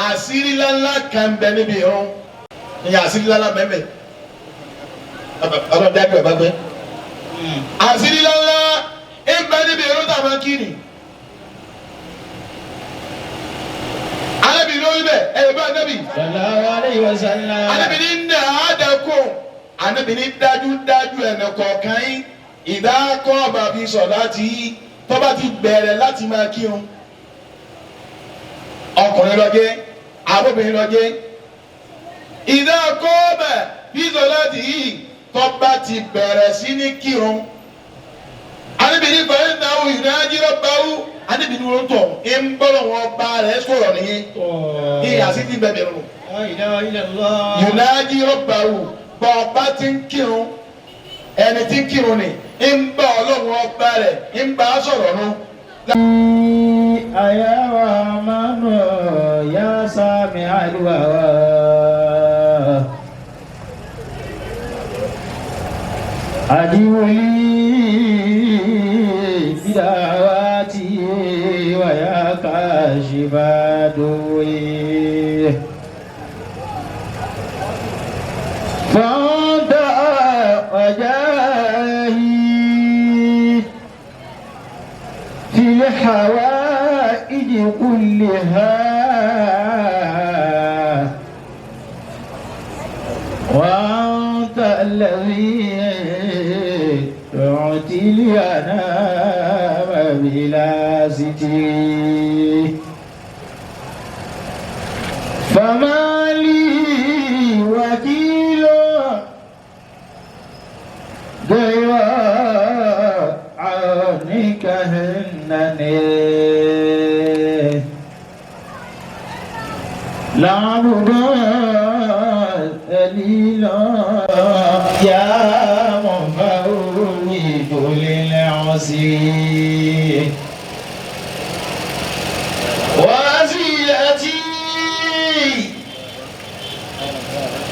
Àṣírí ńláńlá kan bẹ níbi irun ní àṣírí ńláńlá mẹ́mẹ́ ọlọ́dẹ àgbẹ̀ bá gbẹ́. Àṣírí ńláńlá ń bẹ níbi irun tá a máa kí ni. Ànábì lórí bẹ́ẹ̀ ẹ̀rọ bá Ànábì. Sallallahu alayhi wa sallam. Ànábì ní ní àádẹ́kùn. Ànábì ní dájúdájú ẹnì kọ̀ọ̀kan yín ìdákọ̀ bàbí sọ̀ láti tọ́ba ti bẹ̀rẹ̀ láti máa kírun. Ọkùnrin ló jẹ́, àbóbìnrin ló jẹ́. Ìdákọ̀ bàbí sọ̀ láti yìí tọ́ba ti bẹ̀rẹ̀ sí ní kírun. Ànábì ní fẹ́ẹ́ náà ìdájírọ̀ báwú. Ànábì ní wọ́n tọ̀ ń bọ́lọ̀ wọn bá rẹ̀ sọ̀rọ̀ nìyẹn. Ní àṣìṣe bẹ̀rẹ̀ rò. La ilaha illallah. Yunaji rabbahu, bọ́ ọba ti ń kírun, ẹni tí ń kírun ni ń bá Ọlọ́run ọba rẹ̀ ń bá a sọ̀rọ̀ nu. يا رحمن يا سامع الدعاء أجب لي بدعواتي ويا كاشف ضري فأنت رجائي في الحوائج كلها وأنت الذي تعطي الأنام بلا ستر فما لي وكيل غير عونك هنني لعبد ذليلا يا مفوض للعسير وزيلتي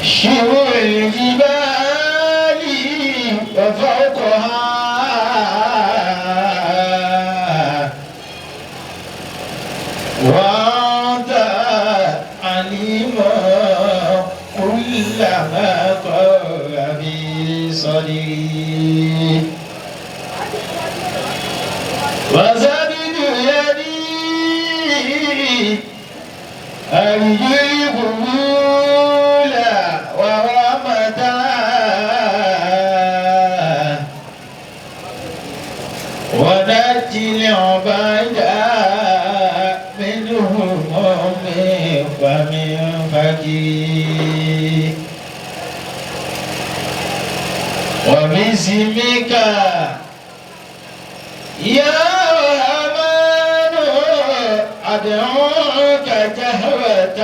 شبه الجبال وفوقها وأنت عليم كل ما قر في صدري وزدت يدي أرجو القبول ورحمة ونجي العباد منهم ومن فقير وباسمك يا رحمن أدعوك جهوة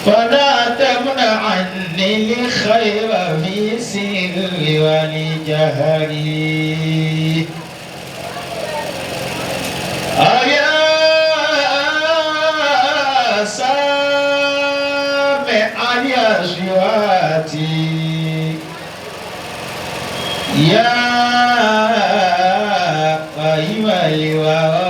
فلا تمنعني الخير في سر ولجهري أيا سامع الأصوات يا قيم الورى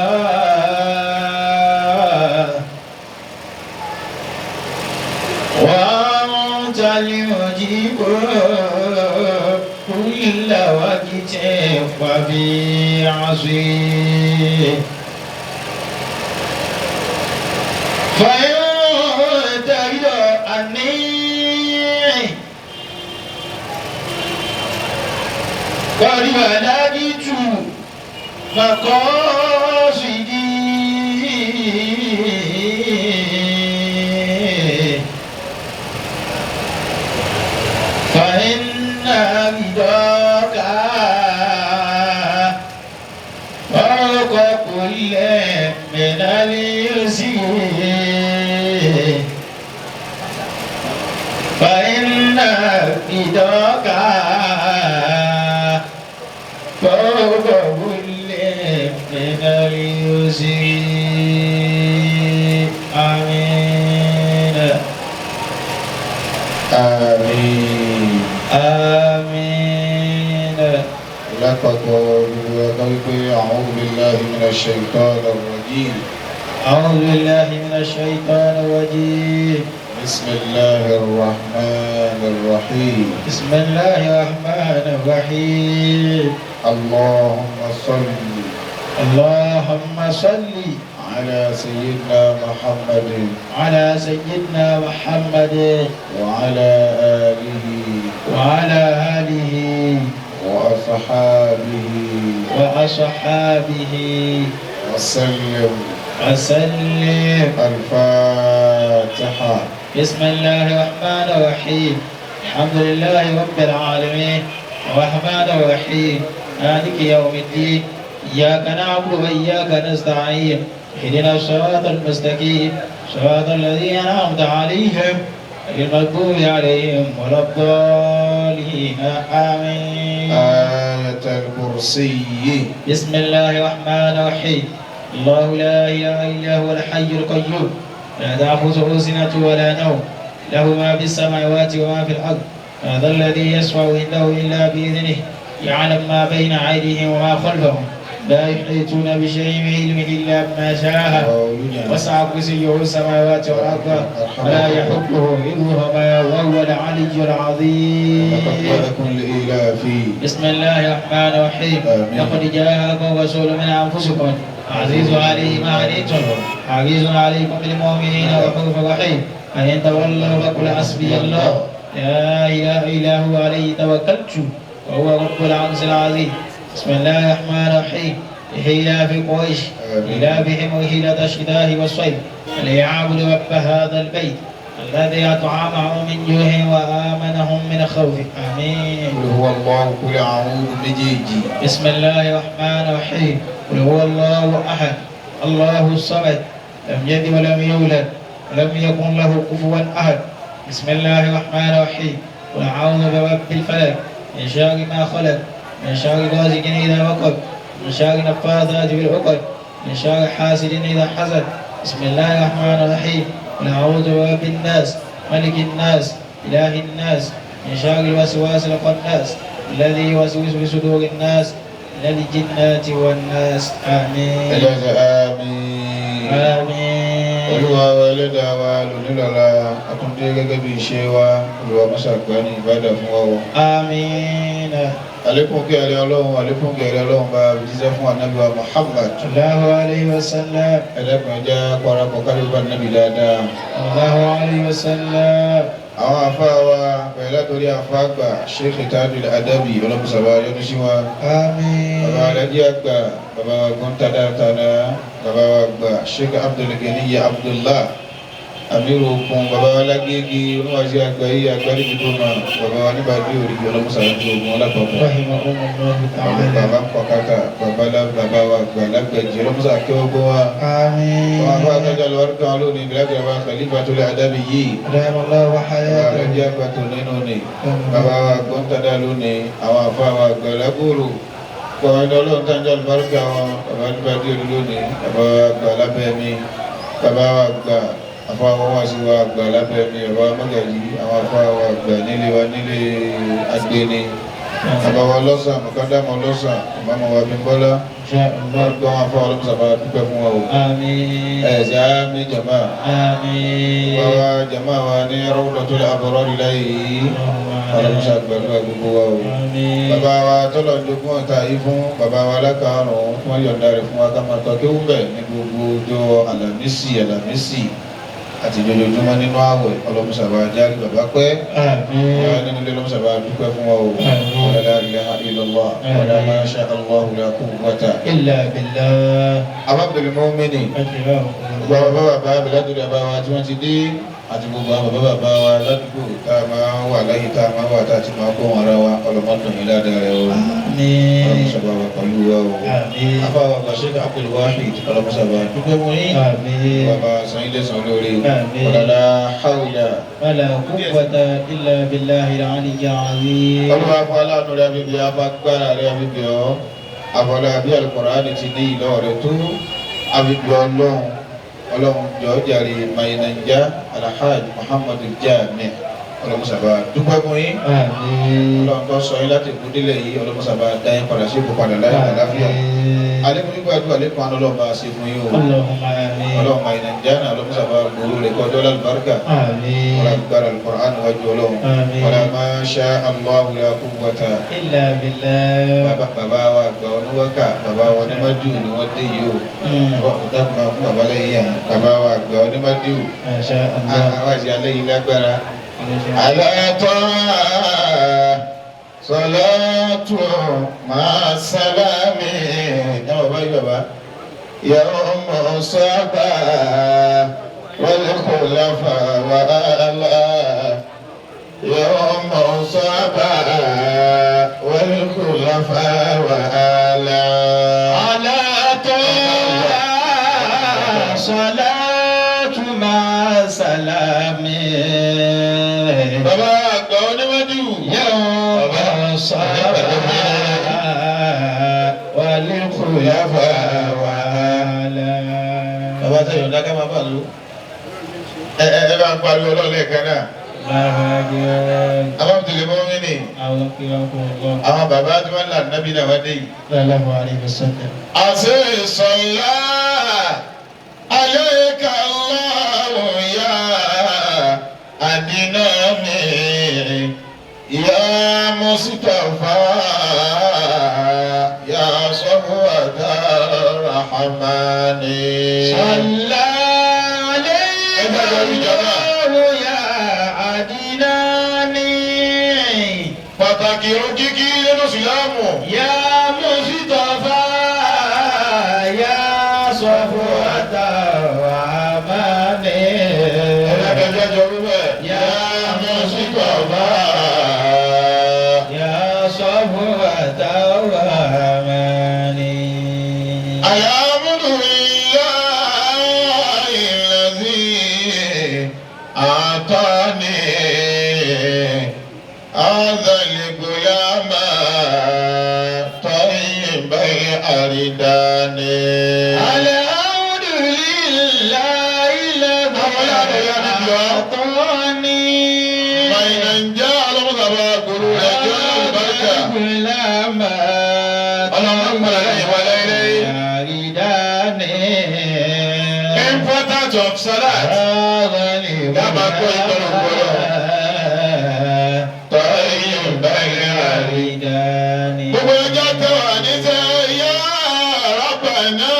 وأنت المجيب كل وقت وفي عصير فإن ترضى عني قد بلغت مقاصدي فإن رضاك فوق كل من اليسير فإن رضاك فوق كل من اليسير. آمين. Àmín. آمين. Lápapọ̀ gbogbo ẹ̀ka wípé a'udhu billahi minash shaitanir rajim. أعوذ بالله من الشيطان الرجيم. بسم الله الرحمن الرحيم. بسم الله الرحمن الرحيم. اللهم صل اللهم صل على سيدنا محمد على سيدنا محمد وعلى آله وعلى آله وأصحابه وأصحابه وسلم وسلم. الفاتحة. بسم الله الرحمن الرحيم. الحمد لله رب العالمين الرحمن الرحيم مالك يوم الدين إياك نعبد وإياك نستعين اهدنا الصراط المستقيم صراط الذين أنعمت عليهم غير المغضوب عليهم ولا الضالين آمين. آية الكرسي. بسم الله الرحمن الرحيم. الله لا إله إلا هو الحي القيوم لا تأخذه سنة ولا نوم له ما في السماوات وما في الأرض هذا الذي يشفع عنده إلا بإذنه يعلم ما بين أيديهم وما خلفهم لا يحيطون بشيء من علمه إلا بما شاء وسع كرسيه السماوات والأرض ولا يحبه حفظهما وهو العلي العظيم. لقد لإيلاف. بسم الله الرحمن الرحيم. لقد جاءكم رسول من أنفسكم عزيز عليه ما عنيتم حريص عليكم بالمؤمنين رؤوف رحيم فإن تولوا فقل حسبي الله لا إله إلا هو عليه توكلت وهو رب العرش العظيم. بسم الله الرحمن الرحيم. إيلاف قريش إيلافهم رحلة الشتاء والصيف فليعبدوا رب هذا البيت الذي أطعمهم من جوع وآمنهم من خوف. آمين. قل هو الله قل أعوذ méjèèjì. بسم الله الرحمن الرحيم. قل هو الله أحد الله الصمد لم يلد ولم يولد ولم يكن له كفوا أحد. بسم الله الرحمن الرحيم. قل أعوذ برب الفلق من شر ما خلق من شر غاسق إذا وقب من شر النفاثات في العقد من شر حاسد إذا حسد. بسم الله الرحمن الرحيم. قل أعوذ برب الناس ملك الناس إله الناس من شر الوسواس الخناس الذي يوسوس في صدور الناس من الجنة والناس. آمين. Ẹlẹ́sẹ̀ àmín. آمين. Olúwa wa ẹlẹ́dàá wa lónílọ́la àtúndé gẹ́gẹ́ bí iṣẹ́ wa Olúwa mọ́sàgbá ní ìbádà fún wa o. آمين. Àlékún kí ẹ̀rẹ́ Ọlọ́run àlékún kí ẹ̀rẹ́ Ọlọ́run bá jíṣẹ́ fún ànábì wa Muhammad. Sallallahu alayhi wa sallam. Ẹlẹ́kùn ẹja parapọ̀ kálífà nábì dáadáa. Sallallahu alayhi wa sallam. Àwọn afá wa pẹ̀lú látòrí afá àgbà Sheikh Tajul Adabi ọlọ́mùsàbá yọ́nú sí wa. آمين. Bàbá alájí àgbà bàbá wa gbọ́ntàdàtàdà bàbá wa àgbà Sheikh Abdul Ganiy Abdullah Amiru okun bàbá wa lágége oníwàásí àgbà yìí àgbáríjì tó mà bàbá wa níbàdí òrìjì ọlọ́mùsàbá tó ogun ọlápapọ̀. رحمهم الله تعالى. Bàbá pàkátà bàbá bàbá wa àgbà lágbẹ̀jì ọlọ́mùsà kí ó gbọ́ wa. آمين. Àwọn afá àtọ́jà lọ́wọ́ kan lónìí bíláàdì bàbá Khalifatul Adabi yìí. أدام الله Bàbá حياته. alájí àgbà tó nínú ni bàbá wa gbọ́ntàdá lónìí àwọn afá wa àgbà lágbòrò bàbá ní ọlọ́run tá ń jẹ́ àlùbáríkà wọn bàbá nígbàdí òru lónìí bàbá wa àgbà lábẹ́ mi bàbá wa àgbà afá wa wá sí wa àgbà lábẹ́ mi bàbá wa mọ́gàjì àwọn afá wa àgbà nílé wa nílé agbéni bàbá wa lọ́sàn mọ̀kándámọ̀ lọ́sàn ìmáàmù wa Bímbọ́lá إن شاء الله. gbọ́ wọn afá wa lọ́sàn bá dúpẹ́ fún wa o آمين. ẹ̀ ṣe àmì jàmá آمين. bàbá jàmá wa ní Rawdatul Abrar láyé ọlọ́mọṣà gbàdúrà gbogbo wa o. آمين. Bàbá wa tọ́lọ̀ ń jogún ọ̀tá yìí fún bàbá wa alákàárùn-ún fún ọ̀yọ̀ǹda rẹ̀ fún wa ká máa tọ́ kéwú bẹ̀ ní gbogbo ọjọ́ àlàmísì àlàmísì àti jojoojúmọ́ nínú ààwẹ̀ ọlọ́mọṣà bá járe bàbá pẹ́. آمين. Wọ́n nínú ilé ọlọ́mọṣà bá dúpẹ́ fún wa o. Àmín. La ilaha illallah wala ma sha Allahu la quwwata. إلا بالله. Abdul Mu'mini أجره. gbogbo àwọn bàbá bàbá bẹ̀lẹ́dùn bàbá wa tí wọ́n ti dé àti gbogbo àwọn bàbá bàbá wa ládùúgbò tá a máa wà láyé tá a máa wà tá a ti máa kó wọn ara wa ọlọ́mọdún yìí ládàá rẹ o آمين. ọlọ́mọṣàbà wà pẹ̀lú wa o آمين. afáwọn Sheikh Abdul Wahid ọlọ́mọṣàbà dúpẹ́ mọ́ yín آمين. bàbá sàn ilé sàn lórí Àmín. ọ̀làlá haúlà ولا قوة إلا بالله العلي العظيم. ọlọ́mọ afọ aláàánú rẹ abíbi afagbára rẹ abíbi ọ àfọlá àbí Al-Qur'ani ti ní ìlọ rẹ tó abíbi ọlọ́run ọlọ́run jọ̀ọ́ jàre Mainanja Alhaji Muhammadu Jami Ọlọ́mọsàbà dúpẹ́ fún yín. Àmín. Ọlọ́run tó sọ yín láti ìkú délẹ̀ yìí, ọlọ́mọsàbà dá yín padà sí ìkú padà láyé àlàáfíà. Alẹ́kùn nígbà àdúrà lẹ́kùn àná ọlọ́run bá a ṣe fún yín o. Allahumma àmín. Ọlọ́run àyìnà jáná ọlọ́mọsàbà gbòòrò rẹ̀ kọjọ́ lálùbáríkà. Àmín. Wọ́n agbára Al-Qur'an wájú ọlọ́run. Àmín. Wọ́n ma sha Allahu la quwwata. Illa billah. Bàbá wa àgbà oníwákà, bàbá wa onímọ̀dù ni wọ́n dé yìí o. Ọ̀dàkùn máa fún bàbá lẹ́yìn yàn. Bàbá wa àgbà onímọ̀dù. Masha Allah. Àwọn àti alẹ́ yìí lágbára. Ala ta'a salatu ma'a salami. Ẹ bàbá yìí bàbá. Yawma saba wal khulafa wa ala. Yawma saba wal khulafa wa ala. Ala ta'a salatu ma'a salami. Bàbá àgbà oníwájú. Yawma saba wal khulafa wa ala. Bàbá sẹ́yìn ọ̀dá ká máa bà ló. Ẹ ẹ ẹ bá ń pariwo ọlọ́ọ̀lẹ́ kan náà. Allahu akbar. Abáwọ̀tẹ̀lẹ̀ mọ́ mi ni. Àwọn kìlọ̀. Àwọn bàbá tí wọ́n là nábì náà wá dé yìí. Sallallahu alayhi wa sallam. Àṣẹ ìsọ̀lá alayka Allahu ya adinami ya Mustafa ya Safwata Rahmani. Salla alayka Allahu ya adinani. Pàtàkì irun kíkí nínú Ìsìlámù. Ya Mustafa ya Safwata Rahmani. Ẹlẹ́kẹ̀jẹ́ jọ wíwẹ̀. Ya Mustafa. Ya Safwata Rahmani. الحمد لله الذي أعطاني هذا الغلام طيب الأردان. الحمد لله الذي أعطاني فإن جاء المصطفى قلوب البركة. غلام اللهم لا إله أرداني. Importance of salat. هذا Dábàá kó ìtọ́nù gbọ́dọ̀. طيب الأردان. الأردان. Gbogbo ẹjọ́ tó wà níṣẹ́ yá Rabbana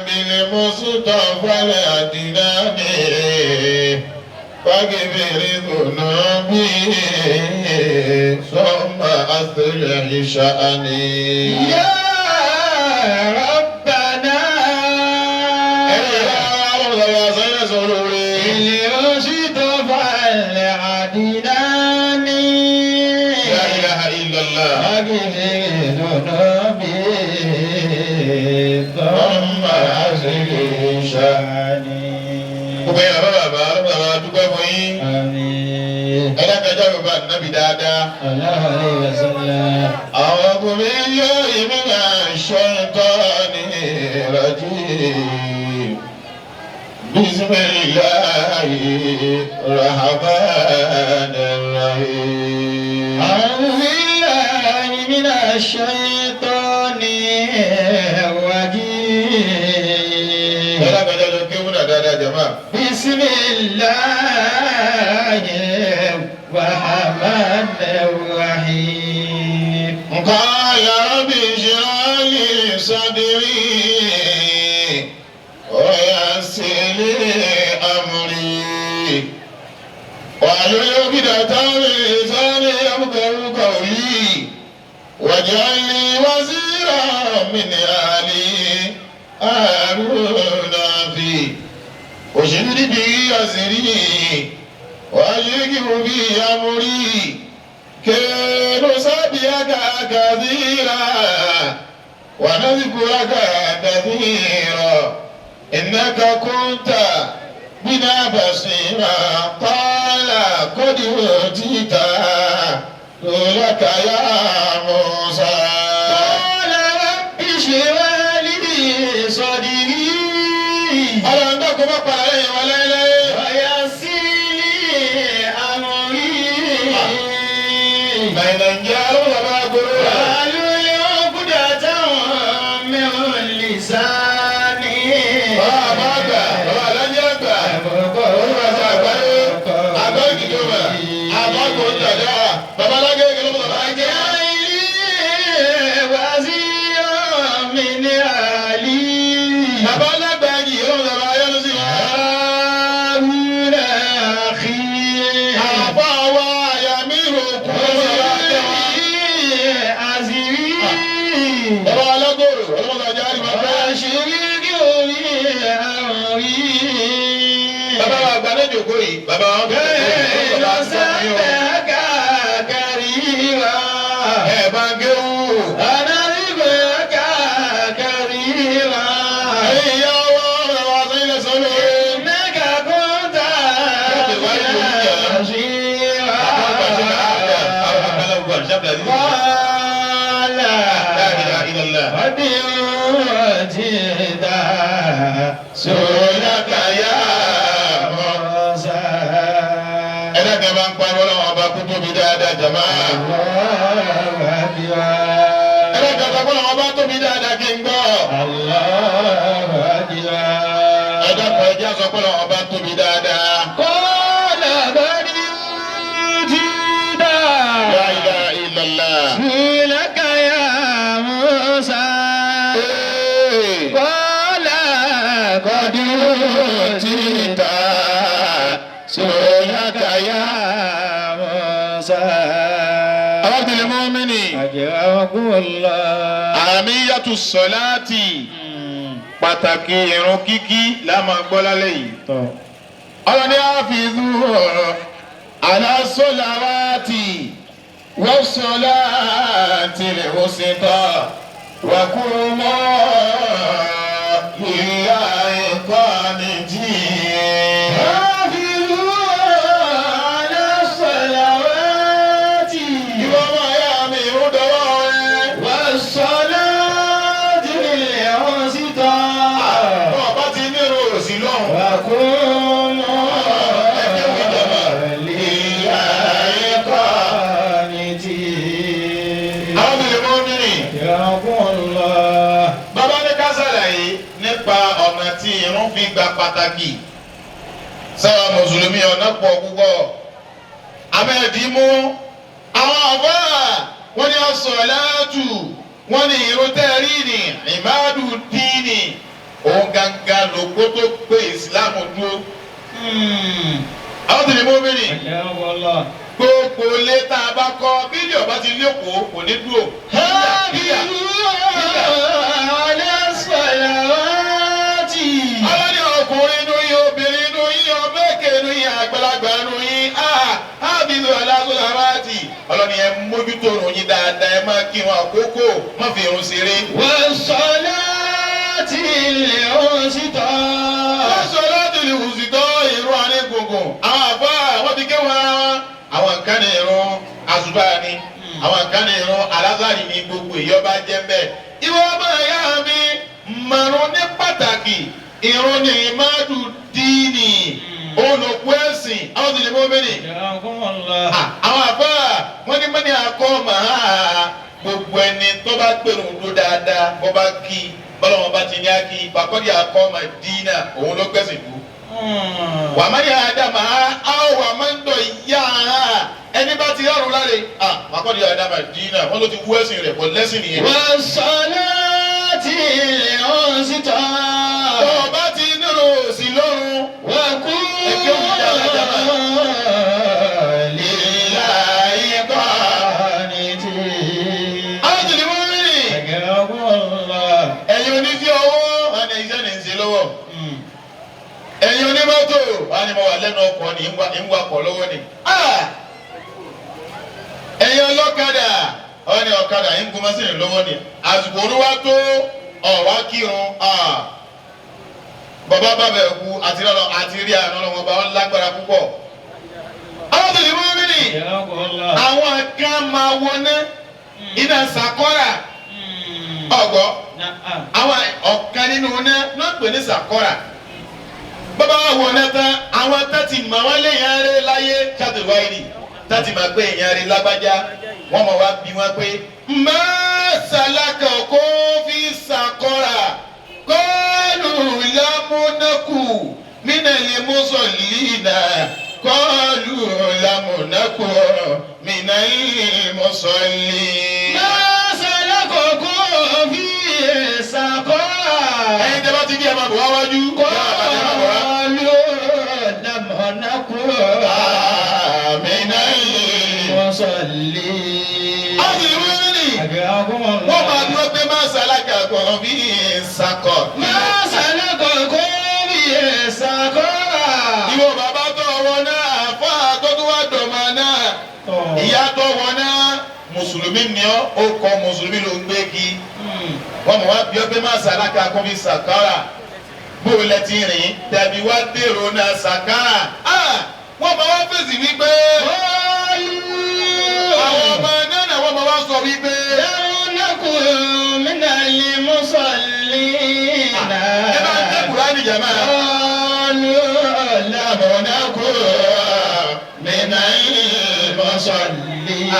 bil Mustafa al-Adnani faghfir dhunubi thumma aslih sha'ni. يا ربنا Ẹ̀rọ ìyá ọlọ́run sọ́yìn sọ̀rọ̀ rẹ̀. المصطفى العدناني La ilaha illallah. فاغفر ذنوبي ثم أصلح شأني. Gbogbo ẹ̀yà bàbá bàbá ọlọ́run àwọn dúpẹ́ fún yín. آمين. Ẹlẹ́kẹ̀jọ́ yorùbá nàbì dáadáa. الله عليه وسلم. أعوذ بالله من الشيطان الرجيم. بسم الله الرحمن الرحيم. أعوذ بالله من الشيطان الرجيم. Ẹlẹ́kẹ̀jọ́ ló kéwú náà dáadáa jàmá. بسم الله الرحمن الرحيم. قال رب اشرح لي صدري ويسر لي أمري واحلل عقدة من لساني يفقهوا قولي واجعل لي وزيرا من أهلي هارون أخي اشدد به أزري وأشركه في أمري كي نسبحك كثيرا ونذكرك كثيرا إنك كنت بنا بصيرا قال قد أوتيت سؤلك يا موسى. قال رب اشرح لي صدري Ọlọ́run dákun má pa àárẹ̀ yẹn wá láéláé. ويسر لي أمري. àgbà lójókòó yìí bàbá wọn tó نسبحك كثيرا ẹ bá ń géwú. ونذكرك كثيرا Ẹ̀yin ìyá wa ọ̀rọ̀ wa sẹ́yìn lẹ́sọ̀ lóore. إنك كنت بنا بصيرا قال قد أوتيت سؤلك يا موسى Ẹlẹ́gbẹ̀ẹ́ bá ń pariwo lọ́wọ́ ọba kú tóbi dáadáa jàmá. الله أكبر Ẹlẹ́gbẹ̀ẹ́ sọ pé lọ́wọ́ ọba tóbi dáadáa kí n gbọ́. الله أكبر Ẹ̀dọ́kọ̀ ẹjẹ́ sọ pé lọ́wọ́ ọba tóbi dáadáa. قال قد أوتيت La ilaha illallah. سؤلك يا موسى قال قد أوتيت سؤلك يا موسى Abdul Mu'mini. أجركم الله Àmìyàtú sọ̀láàtì pàtàkì ìrun kíkí la máa gbọ́ lálẹ́ yìí. Ọlọ́ni àfihàn aláṣọ́làwátì wọ́ṣọ́láàtì lè wọ́ṣẹ́tọ̀ wàkúmọ́ ìyá ẹ̀kọ́ nìjí. حافظوا على الصلوات Ìwọ ọmọ ìyá mi ìrún dọwọ́ rẹ. والصلاة الوسطى Bọ́ọ̀ bá ti ní èrò òsì lọ́hùn. وقوموا لله قانتين Àwọn ìlú mọ́mìnì. يرحمكم الله Bàbá ní ká ṣàlàyé nípa ọ̀nà tí irun fi gba pàtàkì. Sáwa Mùsùlùmí ọ̀nà pọ̀ púpọ̀. Abẹ́ẹ̀dì mú àwọn àbá wọ́n ní as-salatu wọ́n ní irun tẹ́rí ni ìmáàdù díìnì. Òun gangan lòpó tó gbé ìsìlámù dúró. Àwọn tìlẹ̀ mọ́mìnì يرحمكم الله gbogbo ilé tá a bá kọ́ bílíọ̀ bá ti lékòó kò ní dúró. حافظوا على الصلوات Ọlọ́ni ọkùnrin inú yín, obìnrin inú yín, ọmọ èké inú yín, àgbàlagbà inú yín, ábìlú aláṣọláwátì. Ọlọ́ni ẹ mójútó irun yín dáadáa, ẹ máa kírun àkókò, má fi irun ṣeré. والصلاة الوسطى Lọ́sọ̀ láti lè wùsì tọ́ irun àárín gbùngbùn. Àwọn àbá wọ́n ti kéwọn ara wọn. Àwọn kan ní irun àsùbá ni, àwọn kan ní irun alásàrì ni gbogbo ìyọba jẹ́ mbẹ́. Ìwọ ọmọ ìyá mi, màrún ní pàtàkì, irun ní ìmádù díìnì, olùkú ẹ̀sìn, àwọn ti lè mú mi nì. يرحمكم الله Àwọn àbá wọ́n ní mọ́ni akọ́ màá gbogbo ẹni tó bá gbèrò ń dó dáadáa bó bá kí bọ́lọ́wọ́n bá ti ní á kí bàkọ́dí akọ́ mà dínà òun ló gbẹ̀sìn dùn wà má ní àdàmà á wà má ń dọ̀ yá ẹni bá ti rọrùn láre à bàkọ́dí àdàmà dínà wọ́n ló ti wú ẹ̀sìn rẹ̀ kò lẹ́sìn nìyẹn. والصلاة الوسطى tó o bá ti nírò òsì lọ́rùn وقوموا لله قانتين àwọn tòlí wọ́n rìn أجركم الله ẹ̀yin oníṣẹ́ ọwọ́ wọn ni iṣẹ́ ní í ṣe lọ́wọ́ ẹ̀yin onímọ́tò wọn ni mo wà lẹ́nu ọkọ̀ ni ń wakọ̀ lọ́wọ́ ni. Ah! Ẹ̀yin ọlọ́kadà wọn ni ọ̀kadà ń gun mọ́sìnì lọ́wọ́ ni àsìkò olúwa tó ọ̀wá kírun ah! Bàbá bàbá ẹ̀kú àti lọ́lọ́ àti rí àná lọ́wọ́ bá wọn lágbára púpọ̀. Àwọn tòlí mú mi nì أجركم الله àwọn kan máa wọná iná sàkọ́rà ọ̀gbọ́ نعم àwọn ọ̀kan nínú iná ló ń pè ní sàkọ́rà bàbá wa wọ̀ ọ́nà tán àwọn tán ti mọ̀ wọ́n lé yẹn rí láyé ṣàtìwáìrì tán ti mọ̀ pé èèyàn rí lágbájá wọ́n mọ̀ wá bí wọ́n pé má sàlákà kó fi sàkọ́rà kọ́ọ̀lù lámúnákù mínà lè mú sọ̀lìnà kọ́ọ̀lù lámúnákù mínà lè mú sọ̀lìnà. ما سلككم في سقر Ẹ̀yin tẹ́ bá ti bí ẹ máa bọ̀ wá wájú. قالوا لم نكن Àmín. مصلين أجركم Wọ́n máa الله dúró pé máa ṣàlàkà kan bí sàkọ̀. ما سلككم في سقر Ìwọ bàbá Ìyá tó wọn náà mùsùlùmí ni ọ́, ó kọ mùsùlùmí ló ń gbé kí. Wọ́n mọ̀ wá bí ọ pé má sàlákà kún fi sàkárà. Bó o lẹ ti rìn tẹ̀bí wá dèrò náà sàkárà. Wọ́n mọ̀ wá fèsì wípé. Àwọn ọmọ náà náà wọ́n mọ̀ wá sọ wípé. لم نكن من المصلين. Ẹ bá ń tẹ́ Kùránì jàmá. قالوا لم نكن من المصلين.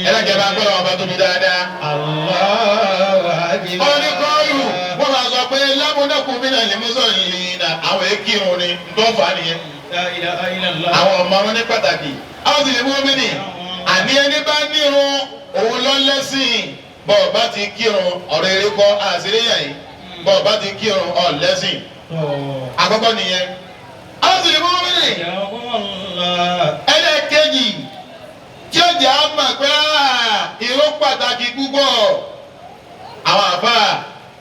Ẹ lọ́jọ́ bá ń gbọ́dọ̀ wọn bá tóbi dáadáa. الله أكبر. Wọ́n ní kọ́ọ̀lù wọ́n máa sọ pé lámúnákùn mí náà lè mú sọ̀rọ̀ yìí náà àwọn èkìrun ni ntọ́fà nìyẹn. لا إله إلا الله. Àwọn ọmọ wọn ní pàtàkì. Àwọn sì lè mú omi nì. Àní ẹni bá nírun òun lọ lẹ́sìn. Bọ́ọ̀ bá ti kírun ọ̀rọ̀ eré kọ́ àṣírí yàn yìí. Bọ́ọ̀ bá ti kírun ọ̀ lẹ́sìn. Àkọ́kọ́ nìyẹn. Àwọn sì lè mú omi nì. يا الله. Ẹlẹ́ẹ̀kejì tí ó jẹ́ àmà pé ìró pàtàkì púpọ̀. Àwọn àbá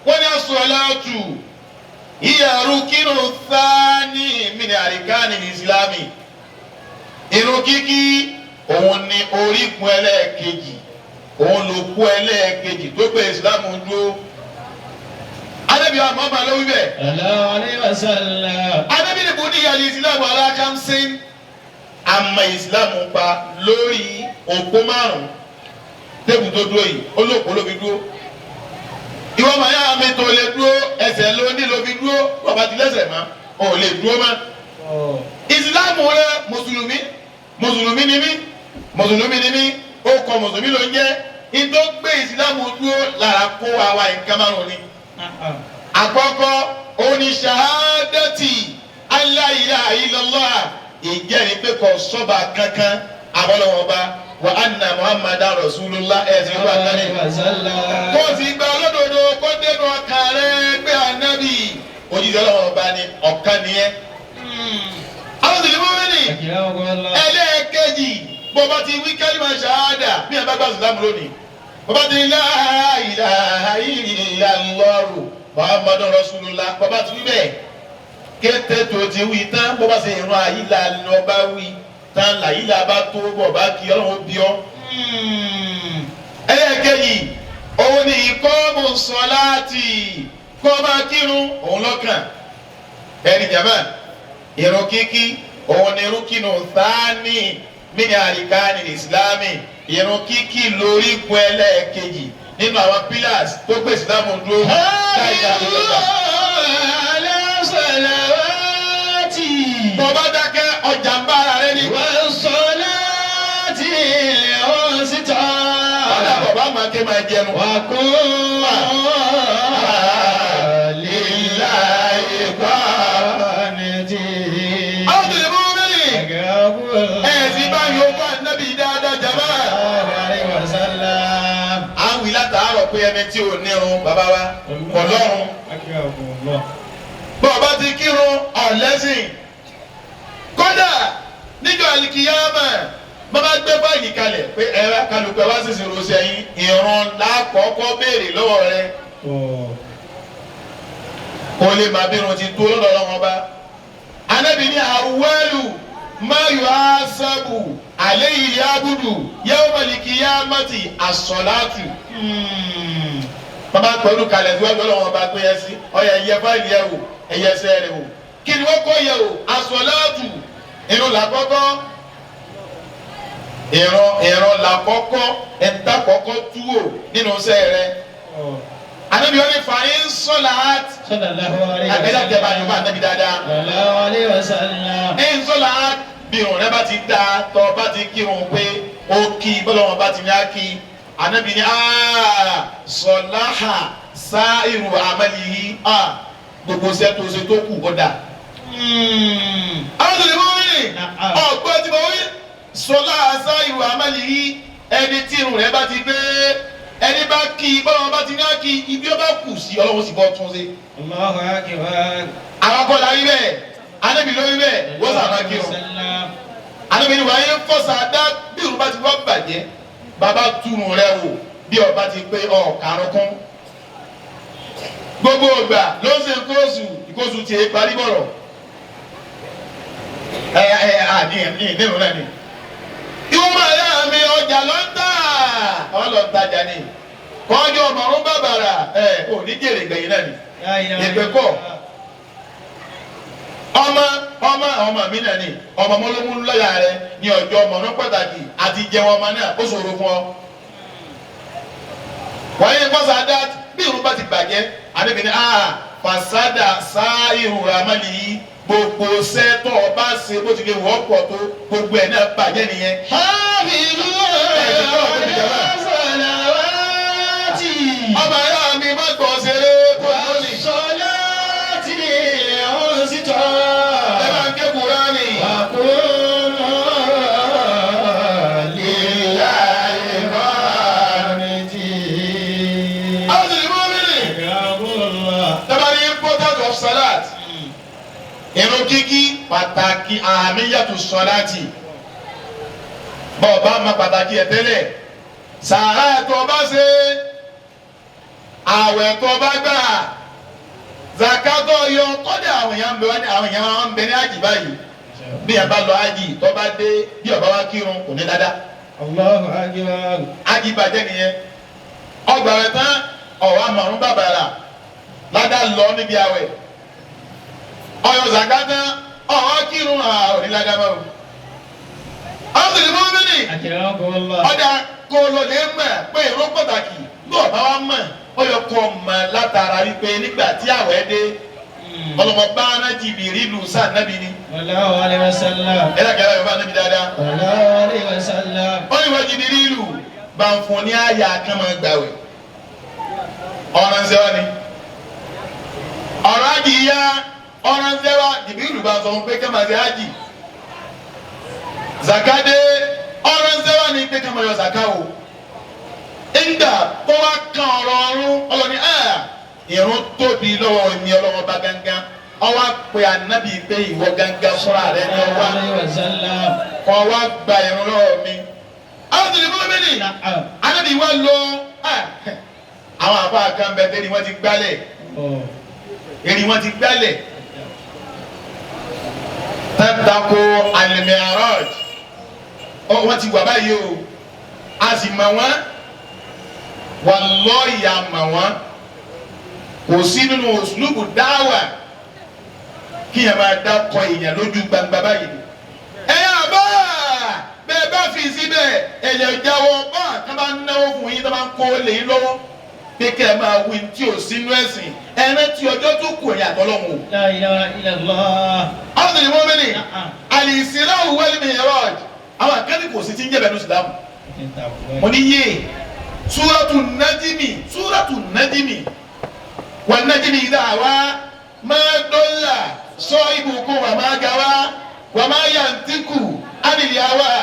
wọ́n ní as-salatu hiya rukinu thani min arkani ìsìlámì. Ìrun kíkí òun ni orígun ẹlẹ́ẹ̀kejì, òun ló kú ẹlẹ́ẹ̀kejì tó pé ìsìlámù ń dúró. Adébí àmọ́ máa ló wí bẹ́ẹ̀. الله عليه وسلم. Adébí ni buniya al-islamu ala khamsin. Àmọ́ ìsìlámù pa lórí òpó márùn-ún. Tébù tó dúró yìí, ó lóòpó ló fi dúró. Ìwọ màá yá mi tó lè dúró, ẹsẹ̀ ló ní ló fi dúró, bàbá ti lẹ́sẹ̀ mọ́, ò lè dúró mọ́. Ìsìlámù rẹ mùsùlùmí, mùsùlùmí ni mí, mùsùlùmí ni mí, ó kọ mùsùlùmí ló ń jẹ́. Ìtò gbé ìsìlámù dúró lára kó àwa nǹkan márùn-ún ni. Àkọ́kọ́, òun ni ṣahadati alla ilaha illallah, ìjẹ́rìí pé kò sọ́ba kankan àbọ̀lọ́wọ́ba wa anna muhammadan rasulullah ẹ̀sìn ìwà náà. وسلم. Kó o sì gba olódodo kó dénú ọkàn rẹ pé ànábì òjijì ọlọ́wọ́ ọba ni ọ̀kan nìyẹn. Àwọn sì ní mọ́mìnì أكرمكم الله. ẹlẹ́ẹ̀kejì bó bá ti wí kẹ́límà ṣahada bí ẹ bá gbà sùlámù lónìí bó bá ti ní la ilaha illallahu muhammadun rasulullah bó bá ti wí bẹ́ẹ̀ kété tó ti wí tán bó bá ṣe ìran àyílà lọ bá wí tán làyílà bá tó bọ̀ bá kí ọlọ́run bí ọ́. Ẹlẹ́ẹ̀kejì òun ni ìkọ́mù sọláàtì kọ́ máa kírun òun lọ́kàn ẹni jàmá ìrun kíkí òun ni rúkìnù sáánì mini àríkánì ìsìlámì ìrun kíkí lórí kun ẹlẹ́ẹ̀kejì nínú àwọn pillars tó gbé ìsìlámù dúró. على صلواتي Bọ́ bá dákẹ́ ọjà ń bá ara rẹ ní. والصلاة الوسطى. Ọ̀dà bàbá máa ké máa jẹun. وقل لله قانتين. Àwọn tó lè mú mi ẹ̀ sì bá yòókù ànábì dáadáa jàmá. الله عليه وسلم. À ń wí látàárọ̀ pé ẹni tí ò nírun bàbá wa kò lọ́run. أكرمكم الله. Bọ́ ọba ti kírun ọ̀lẹ́sìn. Kódà níjọ́ àlìkìyámà bàbá gbé báyìí kalẹ̀ pé ẹ̀rọ kálukú ẹ wá sísè rosẹ̀ yín ìrun lákọ̀ọ́kọ́ béèrè lọ́wọ́ rẹ. Kò lè má bírun ti tó lọ́dọ̀ ọlọ́wọ́n bá. Anábì ní awwalu ma yuhasabu alayhi abudu yawmal qiyamati as-salatu. Bàbá pẹ̀lú kalẹ̀ tí wọ́n gbọ́ lọ́wọ́ bá pé ẹ sí ọyẹ ẹyẹ fáìlì ẹ wò ẹyẹ ẹsẹ̀ rẹ wò. Kí ni wọ́n kọ́ yẹ o? As-salatu irun làkọ́kọ́. Ìrun làkọ́kọ́ ẹ̀ńtà kọ́kọ́ túwò nínú iṣẹ́ rẹ. Anábì wọn ní fàáyín sọ́lá صلى الله عليه àgbẹ̀dá tẹ̀ bá yorùbá ànábì dáadáa. صلى الله عليه وسلم. Ní sọ́lá bí irun rẹ bá ti da tọ́ bá ti kírun pé ó kí bọ́lá wọn bá ti ní á kí. Ànábì ní sọ̀láhà sáírù àmàlìyí gbogbo iṣẹ́ tó ṣe tó kù ó dà. Àwọn tó lè mú mi nì ọgbọ́n tí mo wí sọ̀láhà sáírù àmàlìyí ẹni tí irun rẹ bá ti gbé ẹni bá kí bọ́lá wọn bá ti ní á kí ibi ó bá kù sí ọlọ́run sì bọ́ tún ṣe. الله أكبر. Àwọn kọ́ la rí bẹ́ẹ̀ Ànábì ló rí bẹ́ẹ̀ wọ́n sàmà kírun. Ànábì ni wàá yẹ fọ́sà dá bí irun bá ti wá bàjẹ́ bàbá túnú rẹ wò bí ọba ti pé ọ̀karùn kún. Gbogbo ìgbà ló ń ṣe ìkóòsù ìkóòsù ti parí bọ̀rọ̀. Ẹ ẹ àní ní ìdílù náà ni. Ìwọ máa yá mi Ọjà ló ń tà ọlọ́ntajà ni kọjọ ọmọrún bàbàrà ẹ ò ní jèrè gbẹ̀yìn náà ni. La ilaha Ìpè kọ́. illallah. Ọmọ ọmọ ọmọ mi náà ni ọmọ mọlómú lọ́yà rẹ ní ọjọ́ ọmọrún pàtàkì àti jẹun ọmọ náà ó ṣòro fún ọ. Wọ́n yẹ kọ́sà dá bí irun bá ti bàjẹ́ àdébìnrin a fàṣádà sáà ìhùrà mọ́lì yìí gbogbo sẹ́tọ̀ ọba ṣe bó ti lè wọ́pọ̀ tó gbogbo ẹ̀ náà bàjẹ́ nìyẹn. Hafizu ala salawati. Ọmọ ayá mi má gbọ́ ṣeré kó tó ní. Salati al-wusta. Ẹ máa ń ké Kùránì. Wa qumu lillahi qanitin. Àwọn sì ní mọ́mìnì. Rahimahullah. Tabari important of salat. Irun kíkí pàtàkì àmìyàtú sọláàtì. Bọ́ọ̀ bá ma pàtàkì ẹ̀ tẹ́lẹ̀. Sàárà tó bá ṣe, àwẹ̀ tó bá gbà, zakatọ̀ yọ kọ́dà àwọn èèyàn ń bẹ wá ní àwọn èèyàn máa ń bẹ ní àjì báyìí. Bí ẹ bá lọ àjì tó bá dé bí ọba wá kírun kò ní dáadáa. Allahu akbar. Àjì bàjẹ́ nìyẹn. Ọgbà rẹ̀ tán ọ̀wá màrún bàbàrà ládà lọ níbi àwẹ̀. Ọyọ zakatọ̀ ọ̀wá kírun òní ládàá báwo. Àwọn sì ní mọ́mìnì Akramakumullah. ọ̀dà kó lọ lè mọ̀ pé ìró pàtàkì bí ọba wa mọ̀ ó yọ kó mọ̀ látara wípé nígbà tí àwẹ̀ dé ọlọmọ bá anájìbì rílu sáà nábì ni. Sallallahu alayhi wa sallam. Ẹ dàgbà yóò bá nábì dáadáa. Sallallahu alayhi wa sallam. Ó ní wọ́n jìbì rílu bá ń fún ní àyà kan máa gbàwẹ̀. Ọ̀ràn ṣẹ́ wa ni. Ọ̀rọ̀ ájì yá ọ̀ràn ṣẹ́ wa jìbì rílu bá sọ fún pé kẹ́ máa ṣe ájì. Zakade ọ̀ràn ṣẹ́ wa ni pé kẹ́ máa yọ zaka o. Ńgbà tó wá kan ọ̀rọ̀ ọ̀run ọlọ́ni ẹ̀ ìrun tóbi lọ́wọ́ mi ọlọ́wọ́ bá gángan ọwọ́ pé ànábì pé ìwọ gángan fúnra rẹ ní ọwọ́ Alayhi wa sallam. kọ́ wá gba ìrun lọ́wọ́ mi. Àwọn tòlè fún mi nì Na'am. ànábì wá lọ àwọn àbá kan bẹ tẹ́ni wọ́n ti gbálẹ̀ Oh. èrì wọ́n ti gbálẹ̀ tẹ́tàkó al-Mi'raj wọ́n ti wà báyìí o a sì mọ̀ wọ́n wallahi a mọ̀ wọ́n kò sí nínú uslubu dáwà kí yẹn máa dákọ èèyàn lójú gbangba báyìí. Ẹ yà bá bẹ́ẹ̀ bá fi síbẹ̀ ẹ̀yẹ̀ jáwọ́ bá kí wọ́n bá náwó fún yín tó bá ń kó lè yín lọ́wọ́ pé kẹ́ ẹ máa wí tí ò sínú ẹ̀sìn ẹ̀rẹ́ tí ọjọ́ tó kù ẹ̀yà àtọ́lọ́hún o. La ilaha illallah. Àwọn ènìyàn wọ́n mẹ́rin Na'am. al-Isra wal-Mi'raj àwọn akẹ́ni kò sí ti ń jẹ́ bẹ́ẹ̀ ní Ìsìlámù. Mo ní yé Súratu Najmi Súratu Najmi wan-najmi idha hawa ma dalla sahibukum wa ma gawa wa ma yantiqu anil hawa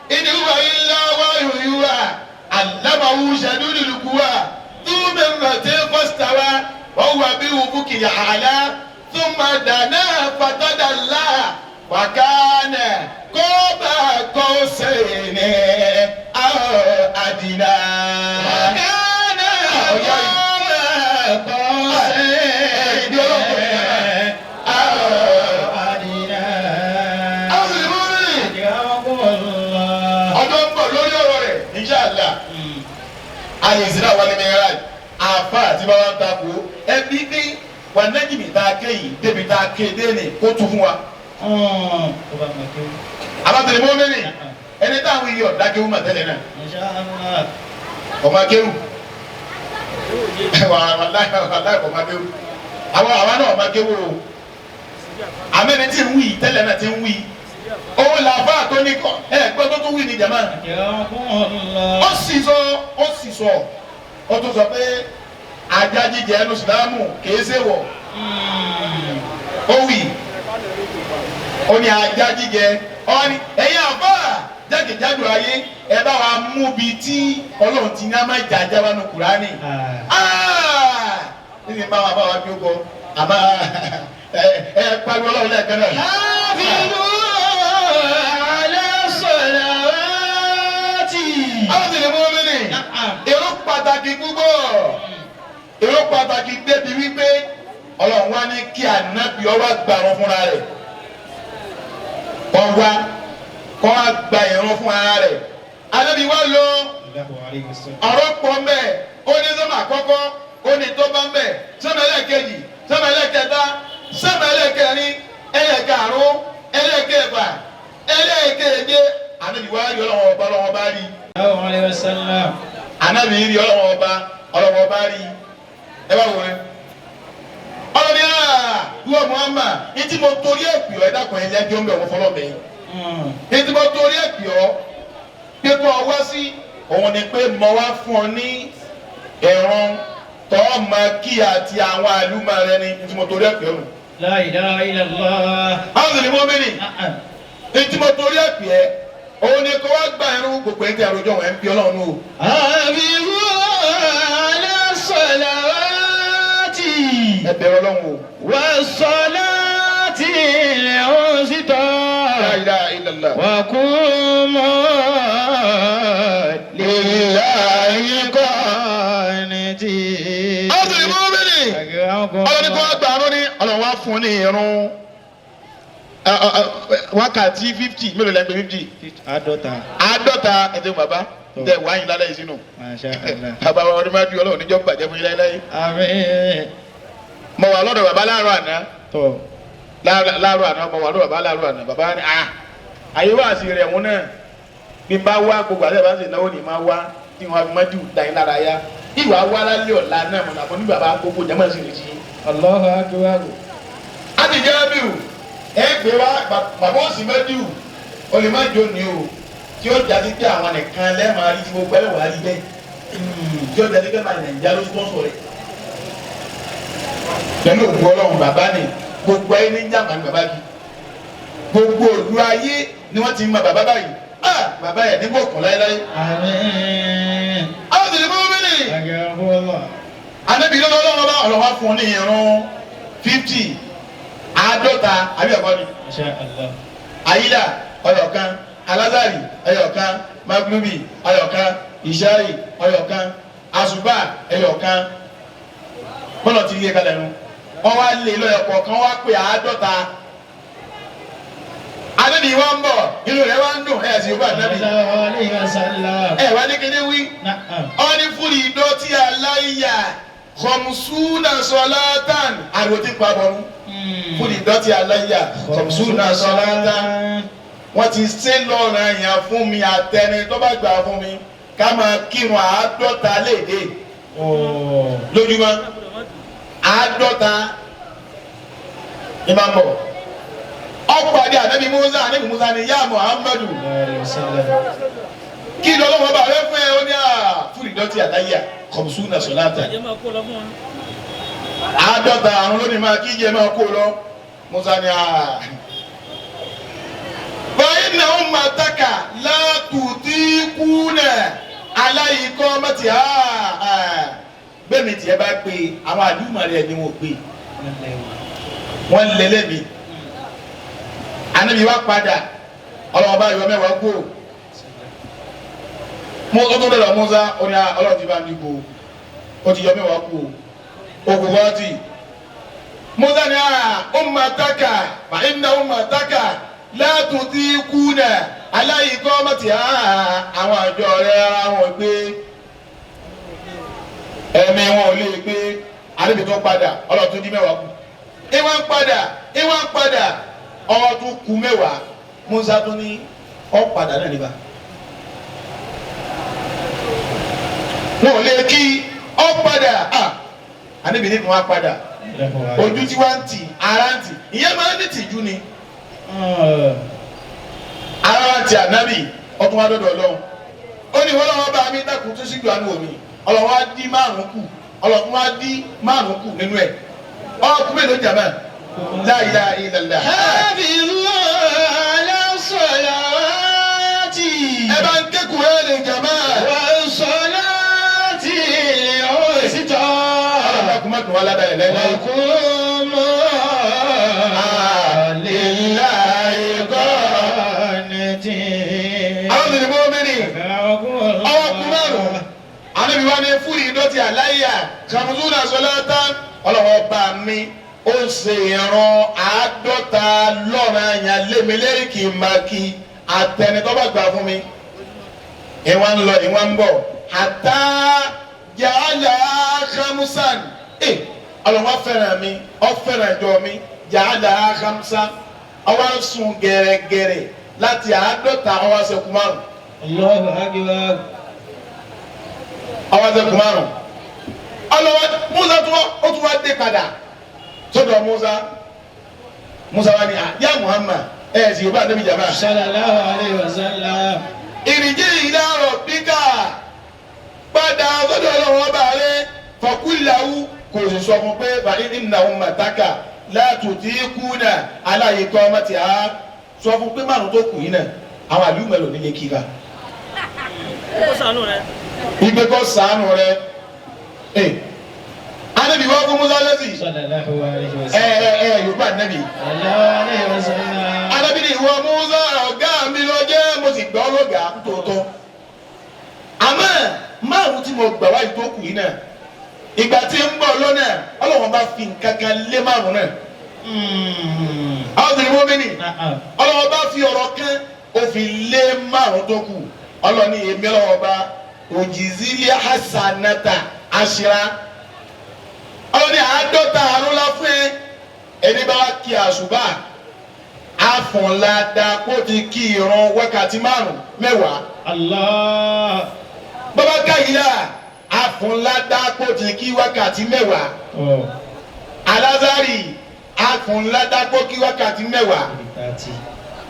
in huwa illa wahyun yuha allamahu shadidul quwa dhu mirratin fastawa wa huwa bi-ufuqil a'la thumma dana fatadalla wa kana qaba qawsayni aw adna. Kana qaba qawsayni aw adna. Àwọn ìlú rìn Akramakumullah. ọjọ́ ń bọ̀ lórí ọ̀rọ̀ rẹ̀ inṣàlá al-Isra wal-Mi'raj àfa àti bàbá ń takò ẹbí ní wà nẹ́jìmí tá a ké yìí débi tá a ké dé ní kó tu fún wa. Ó bá mọ̀ kí ó. Abatẹ̀lẹ̀ mọ́mẹ́rì ẹni táwọn iye ọ̀dà kéwù mà tẹ́lẹ̀ náà Insha Allah. ọmọ akéwù wàláhì ọmọ akéwù àwọn àwa náà ọmọ akéwù o àmẹ́ni tí ń wí tẹ́lẹ̀ náà ti ń wí òun làbá tó ní kọ ẹ gbọ́ tó tún wí ní jàmá Akramakumullah. ó sì sọ ó sì sọ ó tún sọ pé ajá jíjẹ ẹnu sùlámù kìí ṣe wọ̀ ó wì ó ní ajá jíjẹ ọ ní ẹ̀yin àbá jákèjádò ayé ẹ bá wa mú bi tí ọlọ́run ti ní a máa jà ajá wa nu Kùránì níbi bá wa bá wa bí ó kọ àmọ́ ẹ ẹ pariwo ọlọ́run lẹ́ẹ̀kan náà. Hafizu ala salawati. Àwọn sì lè mú mi nì. Èrò pàtàkì púpọ̀. Èrò pàtàkì débi wípé ọlọ́run wá ní kí ànábì ó wá gba ìrun fúnra rẹ̀. Kọ́ wá kọ́ wá gba ìrun fún ara rẹ̀. Ànábì wa lọ Allahu alayhi wa sallam. ọ̀rọ̀ pọ̀ mbẹ́ ó ní sọ́mà àkọ́kọ́ ó ní tó bá mbẹ́ sọ́mà ẹlẹ́ẹ̀kejì sọ́mà ẹlẹ́ẹ̀kẹta sọ́mà ẹlẹ́ẹ̀kẹrin ẹlẹ́ẹ̀karùn ẹlẹ́ẹ̀kẹfà ẹlẹ́ẹ̀keje. Ànábì wa rí Ọlọ́run ọba Ọlọ́run ọba rí. Allahu alayhi wa sallam. Ànábì rí Ọlọ́run ọba Ọlọ́run ọba rí. Ẹ bá wọlé. Ọlọ́ni àá ìwọ Muhammad ní tí mo torí ẹ̀ pè ọ́ ẹ dákun ẹ lẹ́jọ́ ń bẹ̀ wọ́n fọlọ́ bẹ́ẹ̀ ní tí mo torí ẹ̀ pè ọ́ pé kọ́ ọ wá sí òun ni pé mo wá fún ọ ní ẹ̀rùn tọ́ ma kí àti àwọn àlùmọ̀ rẹ ni ní tí mo torí ẹ̀ pè ọ́ nù. La ilaha illallah. Àwọn sì ni mo mẹ́rin Na'am. ní tí mo torí ẹ̀ pè ẹ́ òun ni kó wá gba ẹ̀rùn gbogbo ẹ̀ ń tẹ àròjọ wọn ẹ̀ ń bí Ọlọ́run nù. Hafizu ala salawati. Ẹ bẹ̀rù Ọlọ́run o. Was-salati al-wusta. La ilaha illallah. Wa qumu lillahi qanitin. Àwọn sì ni mo mẹ́rin Ọlọ́run ní kó wá gba àrùn ní Ọlọ́run wá fún ní irun wákàtí 50 mélòó lẹ́gbẹ̀ẹ́ 50 Àádọ́ta. 50 ẹ̀jẹ̀ bàbá tẹ wáyìn lálẹ́ yìí sínú. Masha Allah. Bàbá wa ọdún máa di Ọlọ́run níjọ́ bàjẹ́ fún yín láéláé. Àmín. Mo wà lọ́dọ̀ bàbá láàárọ̀ àná Tọ́. láàárọ̀ àná mo wà lọ́dọ̀ bàbá láàárọ̀ àná bàbá ní à àyè wá sí rẹ̀ wọn náà bí n bá wá gbogbo àti bàbá sì náwó ni máa wá tí wọn fi mọ́jú dàyín lára yá ìwà wá lálẹ́ ọ̀la náà mọ̀nà àbọ̀ ní bàbá gbogbo jẹ́mọ̀ sí rẹ̀ sí. Allahu akbar. A ti jẹ́ bí o ẹ gbé wá bàbá òsì mẹ́jú o lè má jó ni o tí ó jáde pé àwọn nìkan lẹ́ẹ̀máa rí tí gbogbo ẹ̀ wà á rí bẹ́ẹ̀ tí ó jáde pé máa Nàìjíríà ló sponsor rẹ̀ pẹ̀lú òkú Ọlọ́run bàbá ni gbogbo ayé ní jàmbá ni bàbá kí gbogbo òdu ayé ni wọ́n ti mọ bàbá báyìí ah bàbá yẹn nígbà òkun láéláé. Àmín. Àwọn tèlè mọ́ mímì Akbar. Ànábì lọ́dọ̀ Ọlọ́run ọba ọ̀rọ̀ wá fún un ní irun 50 50 àbí ẹ̀kọ́ ni Masha Allah. àyílà ọyọ̀kan alázàrì ọyọ̀kan maglubi ọyọ̀kan ìṣáì ọyọ̀kan àṣùbà ẹyọ̀kan bọ́lọ̀ ti lé kalẹ̀ nu wọ́n wá lé lọ́yọ̀ kọ̀ọ̀kan wá pé 50. Ànábì wa ń bọ̀ inú rẹ̀ wá ń dùn ẹ̀ sì wá ànábì Sallallahu alayhi wa sallam. ẹ̀ wá ní kíní wí Na'am. ọ́ní fúri ìdọ́tí aláìyá kọ̀mùsùnà sọ̀látàn ariwo ti pa bọ̀rún fúri ìdọ́tí aláìyá kọ̀mùsùnà sọ̀látàn wọ́n ti ṣe lọ́rùn àyàn fún mi àtẹni tó bá gbà fún mi ká máa kírun 50 léde Oh. lójúmọ́ 50 ní máa ń bọ̀ ọ̀pọ̀ àdé ànábì Musa ànábì Musa ni yá Muhammadu Sallallahu alayhi wa sallam. kí lọ́lọ́wọ́ bá rẹ fún ẹ ó ní à fúri ìdọ́tí aláìyá kọ̀mùsùnà sọ̀látàn 50 àrùn lónìí máa kí jẹ máa kó lọ Musa ni a. báyìí náà ń máa taka látùtì kúnẹ̀ aláìkọ́ mọ́tì á bẹ́ẹ̀ni tiẹ̀ bá pé àwọn àdúmọ̀ rẹ̀ ni wọ́n pè wọ́n lélẹ̀ mi. Ànábì wa padà ọlọ́wọ́ bá yọ mẹ́wàá kú mo ó tó dọ̀dọ̀ Musa ó ní Ọlọ́run ti bá mi kú ó ti yọ mẹ́wàá kú òkú fọ́ọ̀tì. Musa ni ummataka fa inna ummataka la tutikuna aláìkọ́ mọ́tì àwọn àjọ rẹ̀ ara wọn gbé ẹ̀mí wọn ò lè gbé àdébí tó padà Ọlọ́run tó dín mẹ́wàá kù ìwọ̀n ń padà ìwọ̀n ń padà ọwọ́ tó kù mẹ́wàá Musa tó ní ọ padà náà níbà wọn ò lè kí ọ padà àdébí nínú wa padà ojú tí wá ń tì ara ń tì ìyẹn máa ń ní tìjú ni ara wa ti ànábì ọtún wa dọdọ Ọlọ́run ó ní Ọlọ́run bá mi dákun tó síjú àánú omi Ọlọ́run á dí 5 kù Ọlọ́run á dí 5 kù nínú ẹ ọkùnrin mélòó jàmá la ilaha illallah. Hafizu ala salawati. Ẹ bá ń ké Kùránì jàmá. Wa salati al-wusta. Ọlọ́run dákun má dùn wá ládàá ẹ̀ lẹ́lẹ́. Wa qumu lillahi qanitin. Àwọn ènìyàn mọ́ mẹ́rin ọkùnrin márùn-ún ànábì wa ní fúri ìdọ́tí àláyà kàmùsùnà sọláta Ọlọ́run ọba mi ó ṣe ìran 50 lọ́rùn àyàn lémi lérí kì í máa kí àtẹni tó bá gbà fún mi. Ìwà ń lọ ìwà ń bọ̀ hatta ja'ala khamsan. Ọlọ́wọ́ fẹ́ràn mi, ọ fẹ́ràn ìjọ mi, ja'ala khamsan. Ọwọ́ ń sùn gẹ̀rẹ́gẹ̀rẹ́ láti 50 ọwọ́ ṣẹ́kù 5. Allahu akbar. Ọwọ́ ṣẹ́kù 5. Ọlọ́wọ́ Musa ó tún wá dé padà sọ́dọ̀ Musa. Musa wa ni ya Muhammad ẹ̀ sì yorùbá níbi jàmbá. Sallallahu alayhi wa sallam. Ìrìnjì ila rabbika padà sọ́dọ̀ ọlọ́run ọba rẹ fọkúláwù kò sì sọ fún pé bàyí inna ummataka la tutikuna aláyé kọ́ ọmọ tí a sọ fún pé 5 tó kù yìí náà àwọn àlùmọ̀ lò nílé kíra. Ìgbé kọ́ sànù rẹ. Anabi wọ́n fún Musa lẹ́sìn. Sallallahu alayhi wa sallam. Yorùbá anabi. Sallallahu alayhi wa sallam. Anabi ni ìwọ Musa ọ̀gá mi lọ jẹ́ mo sì gbọ́ lọ́gàá tòótọ́. Àmọ́ 5 tí mo gbà wáyé tó kù yìí náà ìgbà tí ń bọ̀ lọ́nà Ọlọ́run bá fi nǹkan kan lé 5 náà. Àwọn obìnrin wọ́n mẹ́ni Ọlọ́run bá fi ọ̀rọ̀ kan ó fi lé 5 tó kù. Ọlọ́run ní èmi Ọlọ́run bá òjìzílẹ̀ hasanata aṣira. Ọlọ́run ní 50 àrùn la fún ẹ. Ẹni bá kí àṣùbà àfọ̀nlada kó ti kí ìran wákàtí 5 mẹ́wàá. Allah. Bàbá káyìlá àfọ̀nlada kó ti kí wákàtí mẹ́wàá. Alazari àfọ̀nlada kó kí wákàtí mẹ́wàá. 30.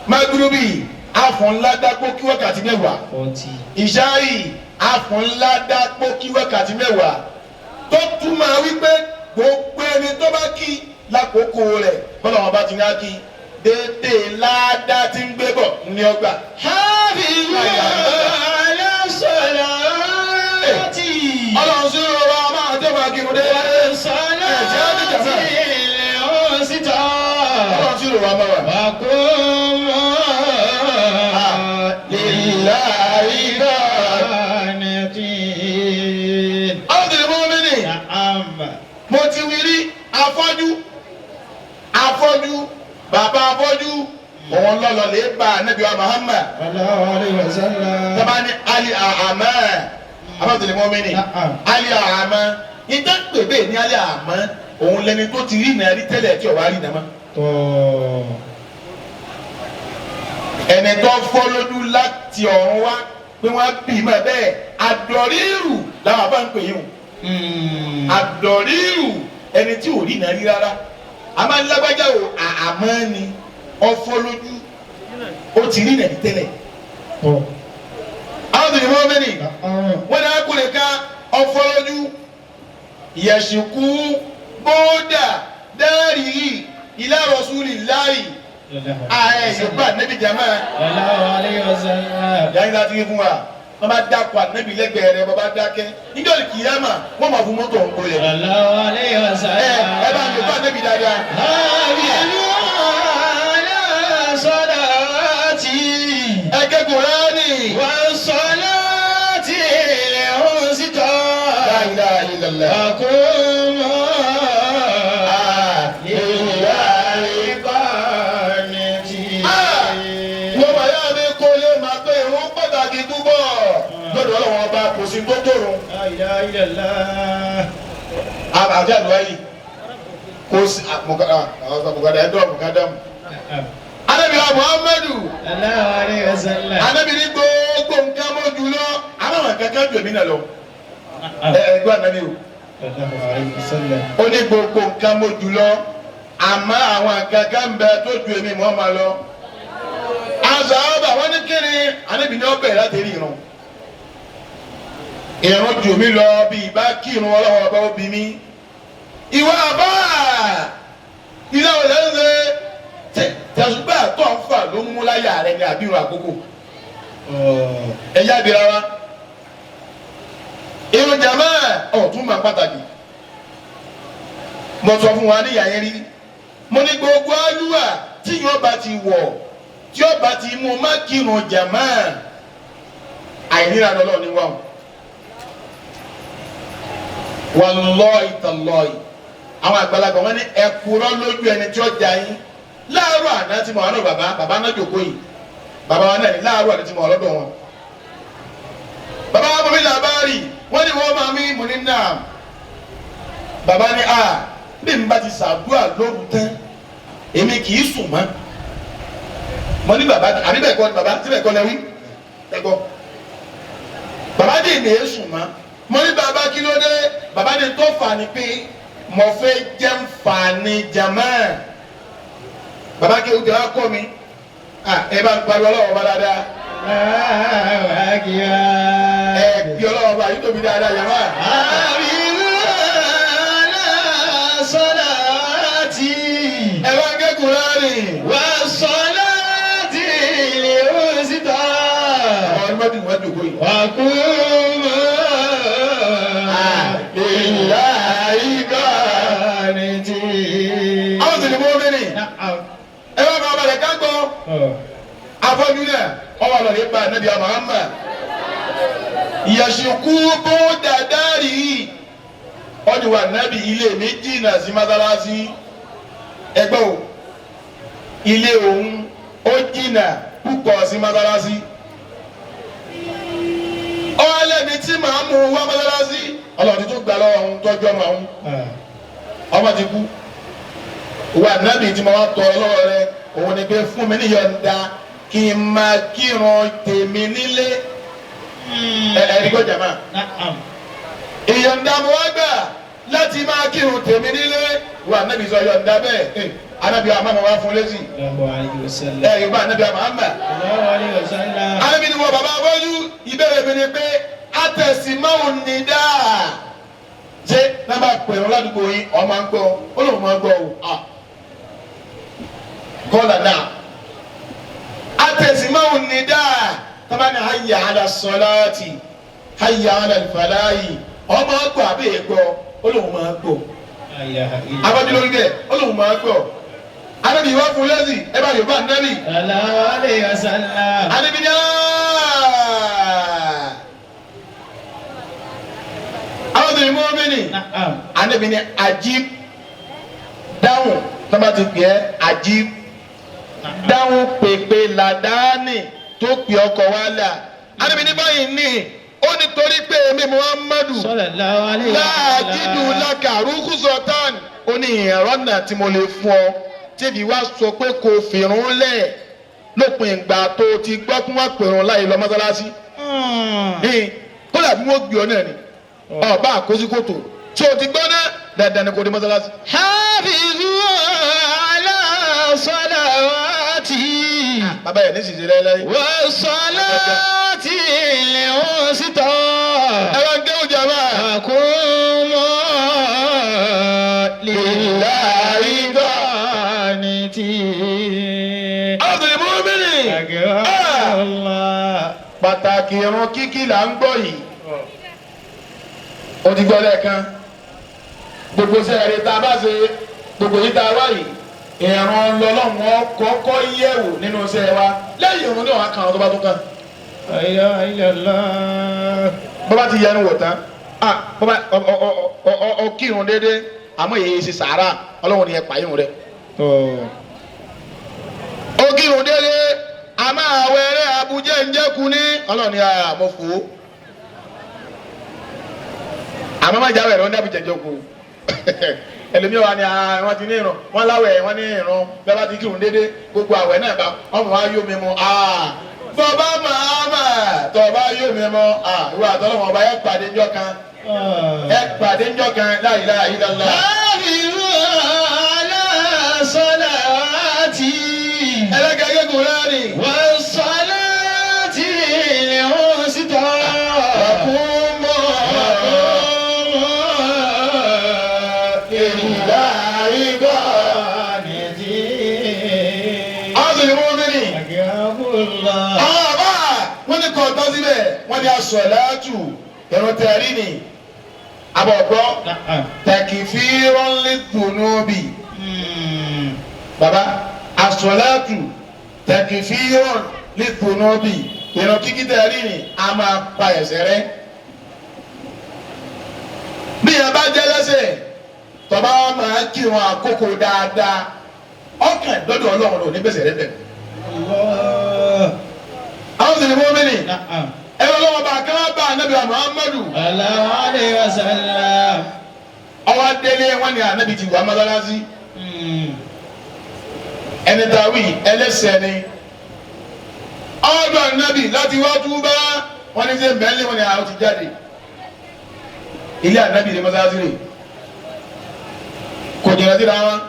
Magurubi àfọ̀nlada kó kí wákàtí mẹ́wàá. 40. Ìṣáì àfọ̀nlada kó kí wákàtí mẹ́wàá. Tó túmọ̀ wípé gbogbo ẹni tó bá kí lákòókò rẹ̀ bọ́lá wọn bá ti ní á kí déédéé ládàá tí ń gbé bọ̀ ní ọgbà. Hafizu ala salati. Ọlọ́run sí ọ̀rọ̀ a máa tẹ́ máa kírun dé. Salati al-wusta. Ọlọ́run sí ọ̀rọ̀ a máa wà. Wa qumu Lillahi qanitin. Ọlọ́run ti mú mi nì. Na'am. Mo ti wí rí afọ́jú afọ́jú bàbá afọ́jú òun lọ́lọ́ lè bá anabi wa Muhammad. Sallallahu alayhi wa sallam. Tọ́ba ní ali ahama abájọlẹ̀ mọ́mìnì Na'am. ali ahama ìdá pè bẹ́ẹ̀ ní ali ahama òun lẹni tó ti rí nàá rí tẹ́lẹ̀ tí ò wá rí nàá mọ́. Tọ́. Ẹni tó fọ́ lójú láti ọ̀run wá pé wọ́n bí i mọ́ bẹ́ẹ̀ àdọ̀rírù làwọn àbá ń pè yín o. Àdọ̀rírù ẹni tí ò rí nàá rí rárá a máa ń lágbájá o àmọ́ ni ọfọ́ lójú ó ti rí nàá rí tẹ́lẹ̀. Tọ́. Àwọn tòlè mọ́mìnì Na'am. wọ́n ní arákùnrin kan ọfọlọ́jú yẹ̀sìnkú bóódà dárì ila rasulillahi ààrẹ yorùbá nẹ́bí jama Sallallahu alayhi wa sallam. yàrá láti rí fún wa wọ́n bá dákọ̀ ànẹ́bí lẹ́gbẹ̀ẹ́ rẹ̀ bàbá dákẹ́ níjọ́ kìyàmà wọ́n máa fún mọ́tò ń bolẹ̀ Sallallahu alayhi wa ẹ sallam. ẹ bá yorùbá nẹ́bí dáadáa. Hafizu ala salati. Ẹ kẹ́kọ̀ọ́ rání. Wa salati al-wusta. La ilaha illallah. Wa qumu lillahi qanitin. Wọ́n bá yá mi kó lè máa pé ìrún pàtàkì púpọ̀ lọ́dọ̀ ọlọ́wọ́n ọba kò sí tó tòrùn. La ilaha illallah. Àti àdúrà yìí kò sí mùkàdà ẹ̀dọ́ mùkàdà mu. Ànábì wa Muhammadu Sallallahu alayhi wa sallam. Ànábì ní gbogbo nǹkan mọ́ jùlọ àmọ́ kankan jù mí nà lọ. Ẹ ẹ gbọ́ Ànábì o. Sallallahu alayhi wa sallam. Ó ní gbogbo nǹkan mọ́ jùlọ àmọ́ àwọn kankan ń bẹ tó ju èmi Muhammad lọ. Àzàábà wọ́n ní kíni Ànábì ní ọbẹ̀ láti rí irun. Ìrun jù mí lọ bí ìbá kírun ọlọ́wọ́ ọba ó bí mi. Ìwọ àbá ilé òlẹ̀ ń ṣe tẹ̀sùgbà tó ń fà ló mú láyà rẹ ní àbírun àkókò. Ẹ yá bira wa. Irun jàmá ọ̀tún máa pàtàkì. Mo sọ fún wa ní ìyá yẹn rí. Mo ní gbogbo alúwà tí yóò bá ti wọ̀ tí yóò bá ti mú má kírun jàmá àìníra lọ́lọ́ ni wọ́n. Wallahi tallahi àwọn àgbàlagbà wọn ní ẹkúrọ́ lójú ẹni tí ó jà yín láàárọ̀ àná tí mo wà náà bàbá bàbá náà jòkó yìí bàbá wa náà ní láàárọ̀ àná tí mo wà lọ́dọ̀ wọn. Bàbá wa bọ̀ mí làbárì wọ́n ní wọ́n máa mí mú ní nà. Bàbá ní a bí n bá ti ṣàdúrà lóru tán èmi kì í sùn mọ́. Mo ní bàbá àbí bẹ́ẹ̀ kọ́ ni bàbá tí bẹ́ẹ̀ kọ́ lẹ́wí ẹ̀gbọ́. Bàbá dè ní èsùn mọ́. Mo ní bàbá kí ló dé? Bàbá ní tó fà ní pé mo fẹ́ jẹ́ ń fà ní jàmá. Bàbá kí o tẹ wá kọ́ mi. Ẹ bá ń pariwo ọlọ́wọ́ bá dáadáa. Ẹ bí ọlọ́wọ́ bá yìí tóbi dáadáa jàmá. Ẹ bá ń kẹ́kọ̀ọ́ láàrin. Àwọn ọmọdé wọn dògbò yìí. Àwọn sì ni mo rí ni. Ẹ bá máa balẹ̀ ká gbọ́. Afọ́jú náà, ọwọ́ àlọ́ lè pa Ànábì Muhammad. Yẹ̀sùkú bó dàdárì. Wọ́n ti wà nábì ilé mi jìnnà sí mọ́sálásí. Ẹgbẹ́ o, ilé òun ó jìnnà púpọ̀ sí mọ́sálásí. Ọlẹ́ni tí màá mú wá mọ́sálásí. Ọlọ́run ti tún gbà lọ́wọ́ òun tọ́jú ọmọ òun. Ọmọ ti kú. Wà nábì tí mo wá tọrọ lọ́wọ́ rẹ, òun ni pé fún mi níyọ̀ǹda kí n máa kírun tèmi nílé. Ẹ̀rí kọjá máa. Ìyọ̀ǹda mo wá gbà láti máa kírun tèmi nílé. Wà nábì sọ yọ̀ǹda bẹ́ẹ̀. Anábì àmọ́ wá fún lẹ́sìn. Ẹ yorùbá anábì àmọ́. Anábì ni wọ bàbá afọ́jú ìbéèrè mi ni pé atẹ̀símáwò ní dáa. Ṣé nábà pẹ̀lú ládùúgbò yín ọmọ ń gbọ́ ó lóun máa ń gbọ́ o. Kọ́là náà. Atẹ̀símáwò ní dáa. Tọ́ba ní hayya ala sọ́láàtì hayya ala fàláyì ọmọ gbọ́ àbí ègbọ́ ó lóun máa gbọ́. Abájú lórí bẹ́ẹ̀ ó lóun máa gbọ́. Anábì wá fún lẹ́sìn ẹ bá yorùbá nẹ́bì. Anábì ní àwọn tó ní mọ́mìnì. Anábì ní àjíb dáhùn tó bá ti pè é àjíb dáhùn pèpè làdáni tó pè ọkọ̀ wá là. Anábì ní báyìí ní ó ní torí pé èmi Muhammadu láàgídù lákàrúkú sọ̀tàn ó ní ìrọ́nà tí mo lè fún ọ tíbi wá sọ pé kò fìrún lẹ̀ lópin ìgbà tó ti gbọ́ kí wọ́n pèrún láì lọ mọ́sálásí. Kódà bí wọ́n gbé ọ náà ni ọba àkóso kòtò tí o ti gbọ́ náà dandan ni kò dé mọ́sálásí. Hafizu ala salawati. Bàbá yẹn ní sì ṣe lẹ́lẹ́yìn. Wa salati al-wusta. Ẹ bá ń gé òjà máa. Aqumu lillahi qanitin. Àwọn mọ́mìnì. Allah. Pàtàkì irun kíkí là ń gbọ́ yìí. O ti gbọ́ lẹ́ẹ̀kan. Gbogbo sẹ́ẹ̀rì tá a bá ṣe gbogbo yìí tá a wá yìí. Ìrun lọ́lọ́run kọ́kọ́ yẹ̀wò nínú iṣẹ́ wa. Lẹ́yìn irun náà wá kan àwọn tó bá tún kàn. La ilaha illallah. Bọ́bá ti yẹnu wò tán. Bọ́bá ọ kírun déédéé. Àmọ́ èyí ṣe sàárà Ọlọ́run ni ẹ pààyàn rẹ̀. Ó kírun déédéé. A máa wẹrẹ abujẹ njẹku ní Ọlọ́run ni a mo fò ó. Àmọ́ má jáwé ẹ̀rọ ń dábì jẹjọ kù. Ẹlòmíràn wa ni wọ́n ti ní ìrun wọ́n láwẹ̀ wọ́n ní ìrun bẹ́ẹ̀ bá ti kírun déédéé gbogbo àwẹ̀ náà bá ọmọ wa yóò mi mu. Bọ́bá màmá tọ́ba yóò mi mu ìwà àtọ́lọ́wọ́n ọba ẹ̀ pàdé ńjọ́ kan ẹ̀ pàdé ńjọ́ kan la ilaha illallah. Hafizu ala salawati. Ẹlẹ́gẹ̀ẹ́gẹ́ kò rẹ́rìn. Wa salati al-wusta. Àkúmọ̀ lillahi qanitin. Àwọn mọ́mìnì. Àwọn àbá wọ́n ní kọ́ ọ̀tọ́ síbẹ̀ wọ́n ní aṣọ̀láàtù ẹ̀rọ tẹ̀rí ni. Àbọ̀gbọ́ tẹ̀kìfìrún lìdùnúbì. Bàbá aṣọ̀láàtù tẹ̀kìfìrún lìdùnúbì. Ìrun kíkí tẹ̀rí ni a máa pa ẹ̀ṣẹ̀ rẹ́. Bí yẹn bá jẹ́ lẹ́sẹ̀, tọ́ba máa kírun àkókò dáadáa, ọkàn dọ́dọ̀ Ọlọ́run lò ní gbèsè rẹ bẹ̀. Àwọn sì ní mọ́mìnì. Ẹ̀rọ lọ́wọ́ bá kán bá ànábì Muhammadu. Allahu alayhi wa sallam. Ọwọ́ adélé wọn ni ànábì ti wà mọ́sálásí. Ẹni tàwí ẹlẹ́sẹ̀ ni. Ọ̀dọ̀ ànábì láti wá túbá wọn ní sẹ́ mẹ́lẹ́ wọn ni àwọn ti jáde. Ilé ànábì ní mọ́sálásí rè. Kò jìnnà síra wọn.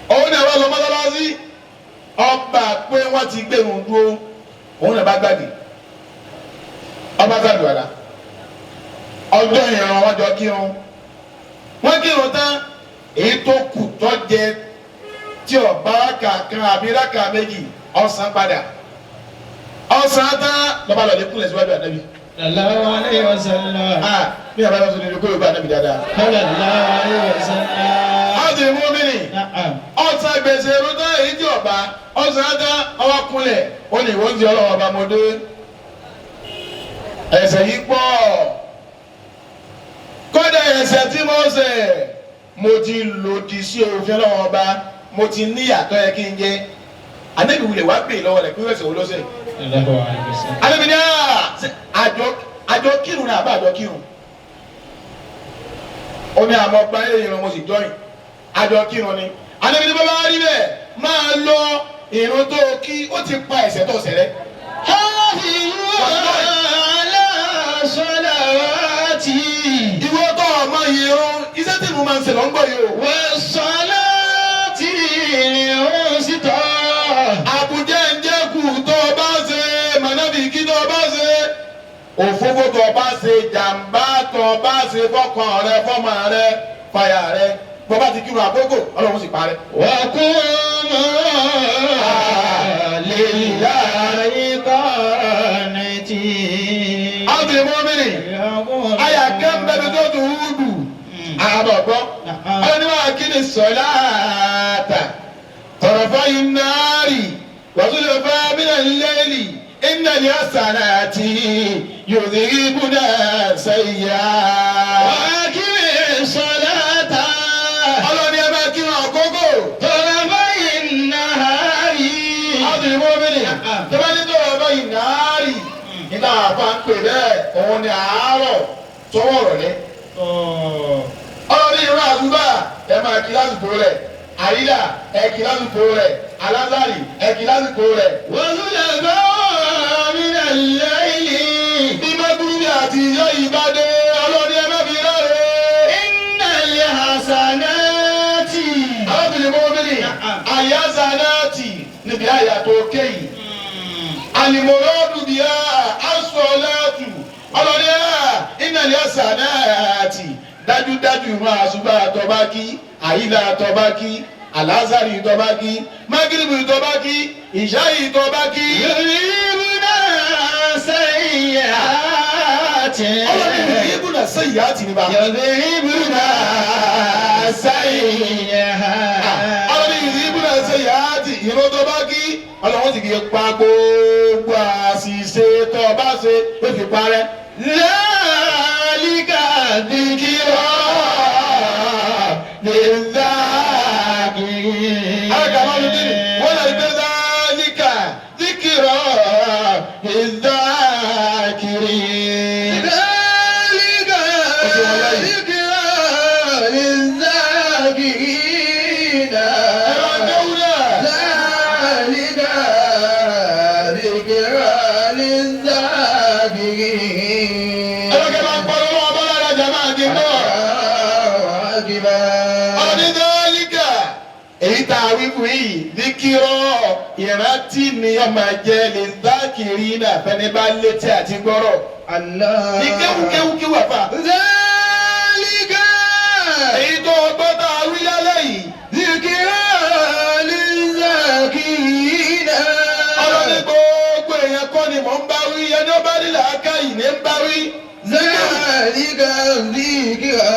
Òun náà wá lọ mọ́sálásí. Ọba pé wọ́n ti gbé òun dúró. Òun náà bá gbàgbé. Ọba sàdùwàlà. Ọjọ́ ìran wọn jọ kírun. Wọ́n kírun tán. Èyí tó kù tó jẹ tí ọba rákà kan àbí rákà méjì ọ̀sán padà. Ọ̀sán tán lọ́ba lọ́lẹ̀ kúnlẹ̀ síwájú ànábì. Sallallahu alayhi wa sallam. Bí a bá lọ sọ ní kó yóò bá ànábì dáadáa. Sallallahu alayhi wa sallam. Ọ̀sán ìmú mi nì. Ọ̀sán gbèsè rúdá èyí tí ọba ọ̀sán tán ọwọ́ kúnlẹ̀ ó ní ìwọ́n ti ọlọ́wọ́ ọba mọ́dé. Ẹ̀ṣẹ̀ yìí pọ̀. Kódà ẹ̀ṣẹ̀ tí mo ṣẹ̀ mo ti lòdì sí òfin ọlọ́wọ́ ọba mo ti níyàtọ̀ yẹ kí n jẹ. Ànábì wulẹ̀ wá bèè lọ́wọ́ rẹ̀ pé ẹ̀ṣẹ̀ wo ló ṣẹ̀. Ànábì ní àjọ kírun náà àbá àjọ kírun. Ó ní àmọ́ ọgbà ilé ìrun mo sì jọyìn. Àjọ kírun ni. Ànábì ní bàbá rí bẹ́ẹ̀ máa lọ ìrun tó kí ó ti pa ẹ̀ṣẹ̀ tó ṣẹ̀ rẹ́. Ìwọ tó ọmọ ìrun iṣẹ́ tí mo máa ń ṣe lọ ń gbọ́ yìí o. Àbújá ń jẹ́ kù tó o bá ṣe mọ̀nàbí kí tó o bá ṣe. Òfófó tó o bá ṣe jàǹbá tó o bá ṣe fọkàn rẹ fọmọ rẹ fàyà rẹ bó bá ti kírun àkókò Ọlọ́run sì parẹ́. Àwọn èèmọ̀ mìíràn àyà kan bẹ́ẹ̀ tó tó wúdù àbọ̀ gbọ́. Ọlọ́ni máa kí ni sọ̀láàtà tọ̀rọ̀fọ́ ináàrì wàtúlẹ̀fẹ́ mílẹ̀ lẹ́lì ìnàlẹ́ àsàlàtì yòzìrìbùnà sẹ́yà. Ọlọ́ni ẹ máa kírun àkókò. Àwọn èèmọ̀ mìíràn tó bá ní tọ̀rọ̀fọ́ ináàrì nígbà àfa ń pè bẹ́ẹ̀ òun ni àárọ̀ tọwọ́ rọ̀lẹ́. Ọlọ́ni ìran àdúgbà ẹ máa kí lásìkò rẹ̀ àyílà ẹ kí lásìkò rẹ̀ alázàrì ẹ kí lásìkò rẹ̀. Bí Mọ́gúrúbì àti ìyá yìí bá dé ọlọ́ni ẹ má fi ráre. Arábìnrin mọ́bìnrin àyàzà náà tì níbi àyà tó kéyìí. Àlìmọ̀rọ́dù bíi aṣọ́láàtù ọlọ́ni ìnàlẹ́ àṣànáàtì dájúdájú ìrun àṣùbà tọba kí àyílà tọba kí àlázàrì tọba kí mágírìbì tọba kí ìṣáyì tọba kí. Ọlọ́ni ìbùnà sẹ́yìí àti níbà. Ọlọ́ni ìbùnà sẹ́yìí àti ìrun tọba kí ọlọ́wọ́n sì fi pa gbogbo àṣìṣe tọba ṣe ó fi parẹ́. Zalika dhikra lidhakirin. Alákàmọ́lùdín wọ́n lè gbé zálíkà dhikra lidhakirin. Zalika dhikra lidhakirin. Ẹ̀rọ agbẹ́wúrẹ́. Zalika dhikra lidhakirin. Ẹ̀rọ kẹ́ máa ń pariwo lọ́wọ́ bọ́lá alájà máa di náà. Ọ̀rọ̀ ní zálíkà èyí tá a wí fún yìí dhikra ìrántí ni ọmọ jẹ́ lidhakirin náà fẹ́ni bá létí àti gbọ́rọ̀. Allah. Ní kéwú kéwú kéwú àfà. Zalika Èyí tó ọgbọ́n tá a wí lálẹ́ yìí. dhikra lidhakirina. Ọ̀rọ̀ ní gbogbo èèyàn kọ́ ni mò ń bá wí ẹni ó bá ní làákàyè ní ń bá wí. Zalika dhikra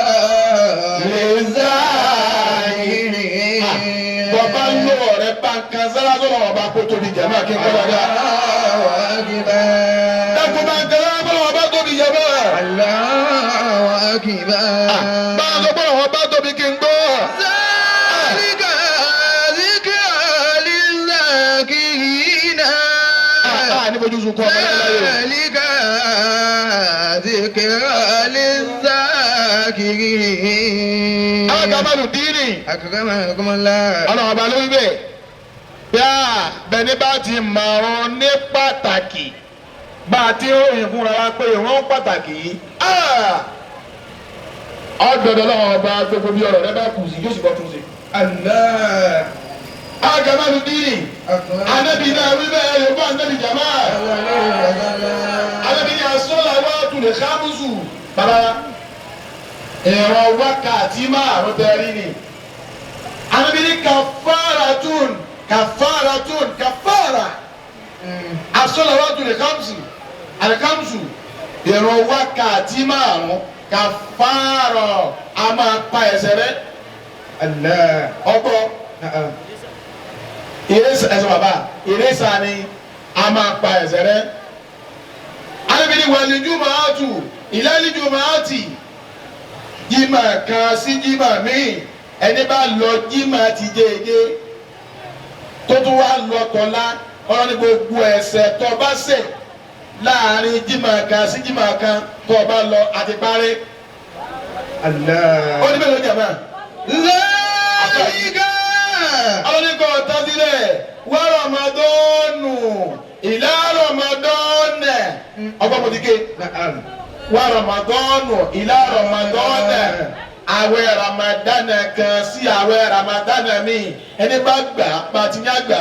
lidhakirin. Bàbá ń lò ọ̀rẹ́ bá ń kan sára lọ́wọ́ ọba kó tóbi jẹ̀mọ́ kí n kọ́ dáadáa. Allahu akbar. Dákun bá ń kan sára lọ́wọ́ ọba tóbi jẹ̀mọ́. Allahu akbar. Bá a sọ pé ọba tóbi kí n gbọ́. Zalika dhikra lidhakirina. Àá ní fojú sunkún ọmọ láyé o. Zalika ذكرى للذاكرين. Alákàbàlù díìnì. أكرمكم الله. Ọlọ́run ọba ló ń bẹ̀. Bí a bẹni bá ti mọ̀rún ní pàtàkì, bá a ti ròyìn fúnra wa pé ìrún pàtàkì yìí. Ọ̀dọ̀dọ̀ ọlọ́run ọba gbogbo bí ọ̀rọ̀ rẹ bá kù sí yóò sì bọ́ tún sí. الله. Alákàbàlù díìnì. Anabi náà wí bẹ́ẹ̀ yóò bá anabi jama. Anabi ní asọ́là wa tún lè kámúsù. Bàbá ẹ̀rọ wákàtí márùn tẹ́rí ni. Anabi ní kàfàràtún kàfàràtún kàfàrà. Asọ́là wa tún lè kámúsù. Àlìkámúsù ẹ̀rọ wákàtí márùn kàfàrà a máa pa ẹ̀ṣẹ̀ rẹ́. Allah. Ọgbọ́ ìrẹsà ẹsẹ bàbá ìrẹsà ni a máa pa ẹ̀ṣẹ̀ rẹ́. Alẹ́bìnrin wàlíjú máa tù ìlàlíjú máa tì jimá kan sí jimá míì ẹni bá lọ jimá ti jẹjẹ tó tún wá lọ tọ́lá ọ̀rọ̀ ní gbogbo ẹ̀ṣẹ̀ tó bá ṣẹ̀ láàrin jimá kan sí jimá kan tó bá lọ àti parí. Allah. Ó ní bẹ́ẹ̀ ló jẹ̀ mọ́. ذلك. Ọlọ́nìkan ọ̀tá sílẹ̀ wá Ramadanu ìlà Ramadanu ọgbọ́n mo ti ké نعم. wá Ramadanu ìlà Ramadanu àwẹ̀ Ramadana kan sí àwẹ̀ Ramadana mi ẹni bá gbà pàtí ní àgbà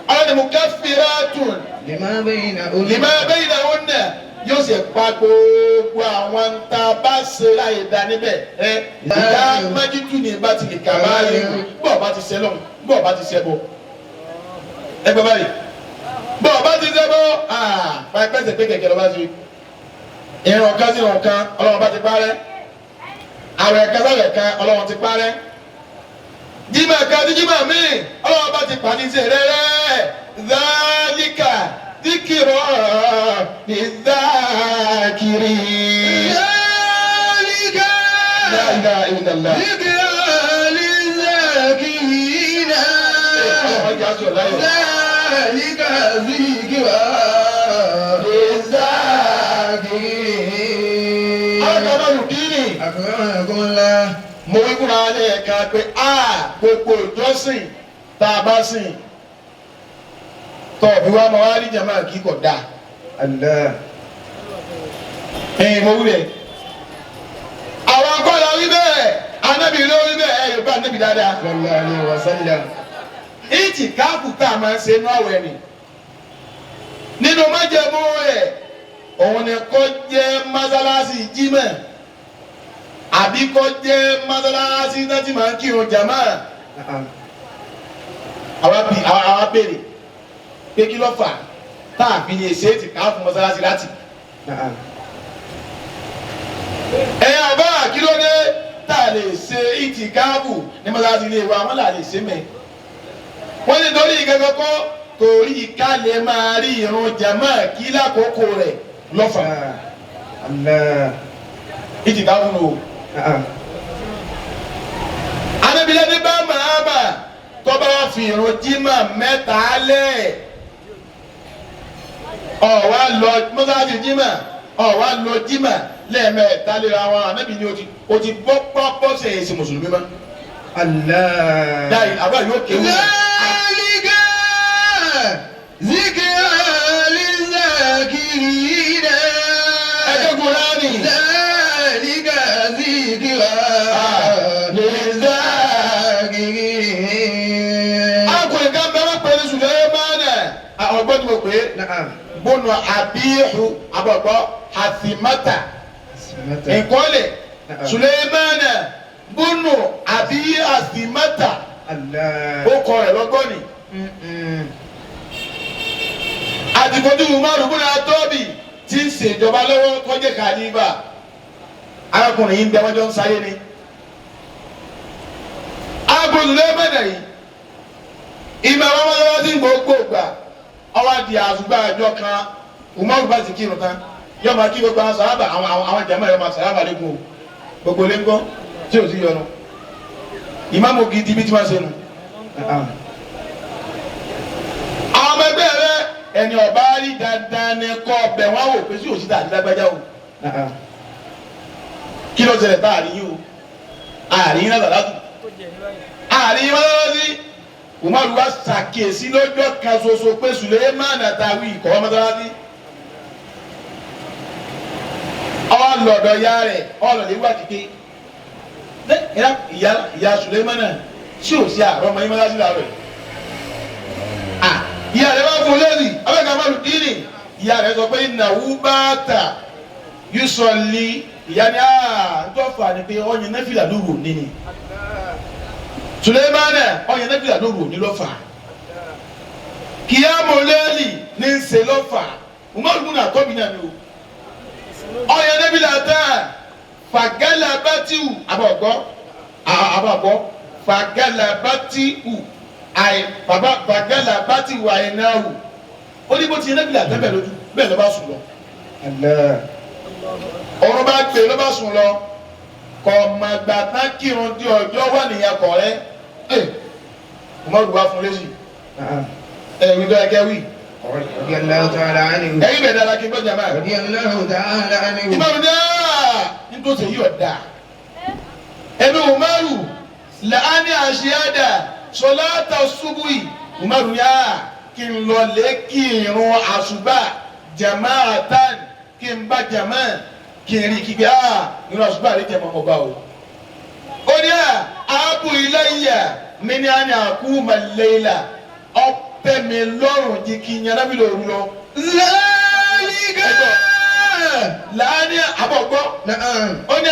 ọlọ́ni mukaffiratun لما بين lima baynahunna yóò sì pa gbogbo àwọn tá a bá ṣe láyé dá níbẹ̀ ẹ ìdá májútù ní bá ti lè kà báyìí bọ́ọ̀ bá ti ṣe lọ́hùn bọ́ọ̀ bá ti ṣe bọ́ ẹ gbọ́ báyìí bọ́ọ̀ bá ti ṣe bọ́ báyìí pẹ́sẹ̀ pé kẹ̀kẹ́ lọ́ba ṣe ìrìn ọ̀kan sí ìrìn ọ̀kan ọlọ́run bá ti parẹ́ àwẹ̀ kan sáwẹ̀ kan ọlọ́run ti parẹ́ jimá kan sí jimá míì ọlọ́run bá ti pàdé ṣe rẹ́rẹ́ zálíkà díkìrọ̀ ní zákìrì. ذلك. La ilaha illallah. ذكرى للذاكرين. Ọlọ́run jẹ́ aṣọ láyọ̀. ذلك ذكرى للذاكرين. Alákàbọ̀lù dínì. أكرمكم الله. Mo wí fúnra lẹ́ẹ̀kan pé a gbogbo ìjọsìn tá a bá sìn tọ́ bí wàá máa wá rí jàmáà kí kò dáa. Allah. Ẹ̀yin mo wí bẹ́ẹ̀. Àwọn akọ́lá wí bẹ́ẹ̀, anábì ló wí bẹ́ẹ̀, ẹ̀ yorùbá anábì dáadáa. Sallallahu alaihi wasallam. Ìtì káàpù tá a máa ń ṣe inú àwẹ̀ ni. Nínú májẹ̀mú rẹ̀, òun ni kó jẹ́ mọ́sálásí jímọ̀ àbí kó jẹ́ mọ́sálásí náà tí máa ń kírun jàmáà. Na'am. Àwa bi àwa béèrè pé kí ló fà tá a fi lè ṣe é ti káàpù mọ́sálásí láti. Na'am. Ẹ̀yin àbá kí ló dé tá a lè ṣe ìtìkáàbù ní mọ́sálásí ilé wa wọ́n là lè ṣe mẹ́. Wọ́n ní torí ìkẹ́kọ̀ọ́ kọ́ torí ká lè máa rí irun jàmá kí lákòókò rẹ̀ lọ́fà. Allah. Ìtìkáàbù nù o. Na'am. Anábìlẹ̀ ní bá màámà tó bá fi irun jímà mẹ́ta lẹ̀. Ó wá lọ mọ́sálásí jímà ó wá lọ jímà lẹ́ẹ̀mẹ́ta léra wọn anábì ní o ti bọ́ pọ́ bọ́ sẹ̀yìn sí mùsùlùmí mọ́. Allah. Dáì àbá yóò kéwù. ذلك ذكرى للذاكرين. Ẹjọ́ Kùránì. ذلك ذكرى للذاكرين. Akùnrin kan bẹ́ẹ̀ wọ́n pẹ̀lú Sùlẹ́mánà. Ọgbọ́n tí mo pè é. نعم. Bùnú àbíhù àbọ̀gbọ́ àfìmátà. Ìkọ́lẹ̀ Sùlẹ́mánà bùnú àbí àfìmátà. Allah. Ó kọ rẹ̀ lọ́gbọ́n ni. Àtìkọ́jú Umaru bùnú Atọ́bì tí ń ṣèjọba lọ́wọ́ tó jẹ́ kàlífà. Arákùnrin yìí ń bẹ wọ́n jọ ń sáyé ni. Arákùnrin Sùlẹ́mánà yìí ìmọ̀ àwọn ọmọdé tí ń gbogbo gbà ọwọ́ di àzùgbà àjọ kan Umaru bá ti kírun tán yọ máa kí gbogbo àwọn sàhábà àwọn àwọn jàmáà yọ máa sàhábà lẹ́kùn o gbogbo lé ń gbọ́ tí ò sí yọnu ìmáàmù gidi bí tí wọ́n ṣe nu. نعم. Àwọn ọmọ ẹgbẹ́ rẹ ẹni ọba rí dandan ni kọ́ ọbẹ̀ wọn wò pé sí òsì tàbí lágbájá o. Kí ló ṣẹlẹ̀ tá àríyìn o? Àríyìn náà làlátù. Àríyìn mọ́sálásí. Umaru wa ṣàkíyèsí lọ́jọ́ kan ṣoṣo pé Suleiman àtàwí ìkọ́ mọ́sálásí. Ọlọ́dọ̀ ya rẹ̀ ọlọ́dẹ̀ wá kíké. Ìyá Suleiman náà tí ò sí àárọ̀ ọmọ yín mọ́sálásí làárọ̀ yìí. Ìyá rẹ̀ wá fún lẹ́sìn abẹ́ka malu díìnì. Ìyá rẹ̀ sọ pé ìnáwó bá tà yusọ̀lì. Ìyá ni ntọ́fà ni pé ọ̀yàn nẹ́fìlà lóru òní ni. Suleiman ọ̀yàn nẹ́fìlà lóru òní lọ́fà. Kìyàmù lẹ́lì ní ń ṣe lọ́fà. Umaru múna àtọ́bí náà ni o. Ọ̀yàn nẹ́fìlà tán fàgálà bátìwù àbọ̀gbọ́ àbọ̀gbọ́ fàgálà bátìwù àì bàbá fàgálà bátìwù àìnáwù. Ó ní bó ti yẹn nẹ́fìlà tán bẹ́ẹ̀ lójú bẹ́ẹ̀ ló bá sùn lọ. Ọ̀run bá gbé ló bá sùn lọ. Kọ̀ màgbà tán kírun di ọjọ́ wà nìyẹn kọ̀ rẹ́. Ẹ Umaru wá fún lẹ́sìn. Ẹ̀yin tó ẹgẹ́ wí. رضي الله تعالى عنه. Ẹ̀yin bẹ̀ dára kí n gbọ́dọ̀ máa. رضي الله تعالى عنه. Ìmọ̀rù ní nítorí èyí ọ̀dà. Ẹ̀mí Umaru làání àṣeyádà sọláàtà ṣubúì. Umaru ní kí n lọ lé kí irun àṣùbà jamaatan kí n bá jama kí n rí kíkẹ́ irun àṣùbà rí jẹ́ mọ́mọ́ bá o. Ó ní àbú ilayya mi ní àná àkú màlẹ́lá ọ̀pẹ mi lọ́rùn jí kí n yàrá mi lòrù lọ. ذلك Láàánú àbọ̀gbọ́. نعم. Ó ní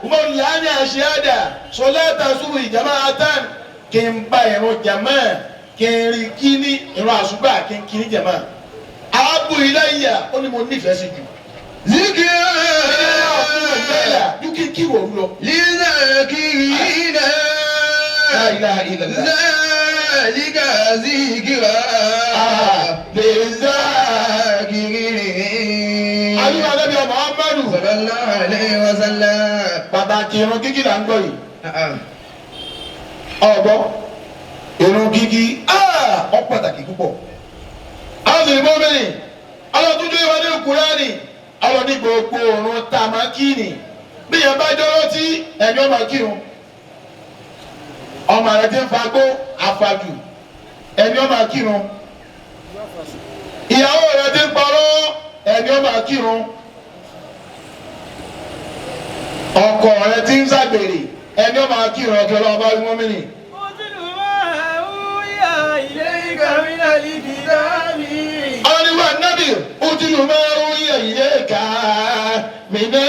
Umaru láàánú àṣeyádà sọláàtà ṣubú ìjàmá atan kí n bá irun jàmá kí n rí kí ní irun àṣùbà kí n kí ní jàmá. Àbú ilayya ó ní mo nífẹ̀ẹ́ sí jù. ذكرى Ju kí n kí wò lọ. للذاكرين. La ilaha illallah. ذلك ذكرى للذاكرين. Àdúrà Ànábì Muhammadu. صلى الله عليه وسلم. Pàtàkì irun kíkí là ń gbọ́ yìí. نعم. Ọ̀gbọ́ irun kíkí ó pàtàkì púpọ̀. Àwọn ìmọ̀mìnì ọlọ́dúnjú ìwà ní Kùránì ọlọ́ní gbogbo òrùn tá a máa kí ni. Bí yẹn bá jọ́ lọ́tí ẹ̀mí ọmọ kírun. Ọmọ rẹ ti ń fagbó àfàjù ẹ̀mí ọmọ kírun. Ìyàwó rẹ ti ń parọ́ ẹ̀mí ọmọ kírun. Ọkọ rẹ ti ń ṣàgbèrè ẹ̀mí ọmọ kírun ọkẹ ọlọ́wọ́ bá wí mọ́mìnì. إليك من الكتاب. Ọlọ́niwà nábì ojúlù máa ń rí ẹ̀yẹ ká mi ní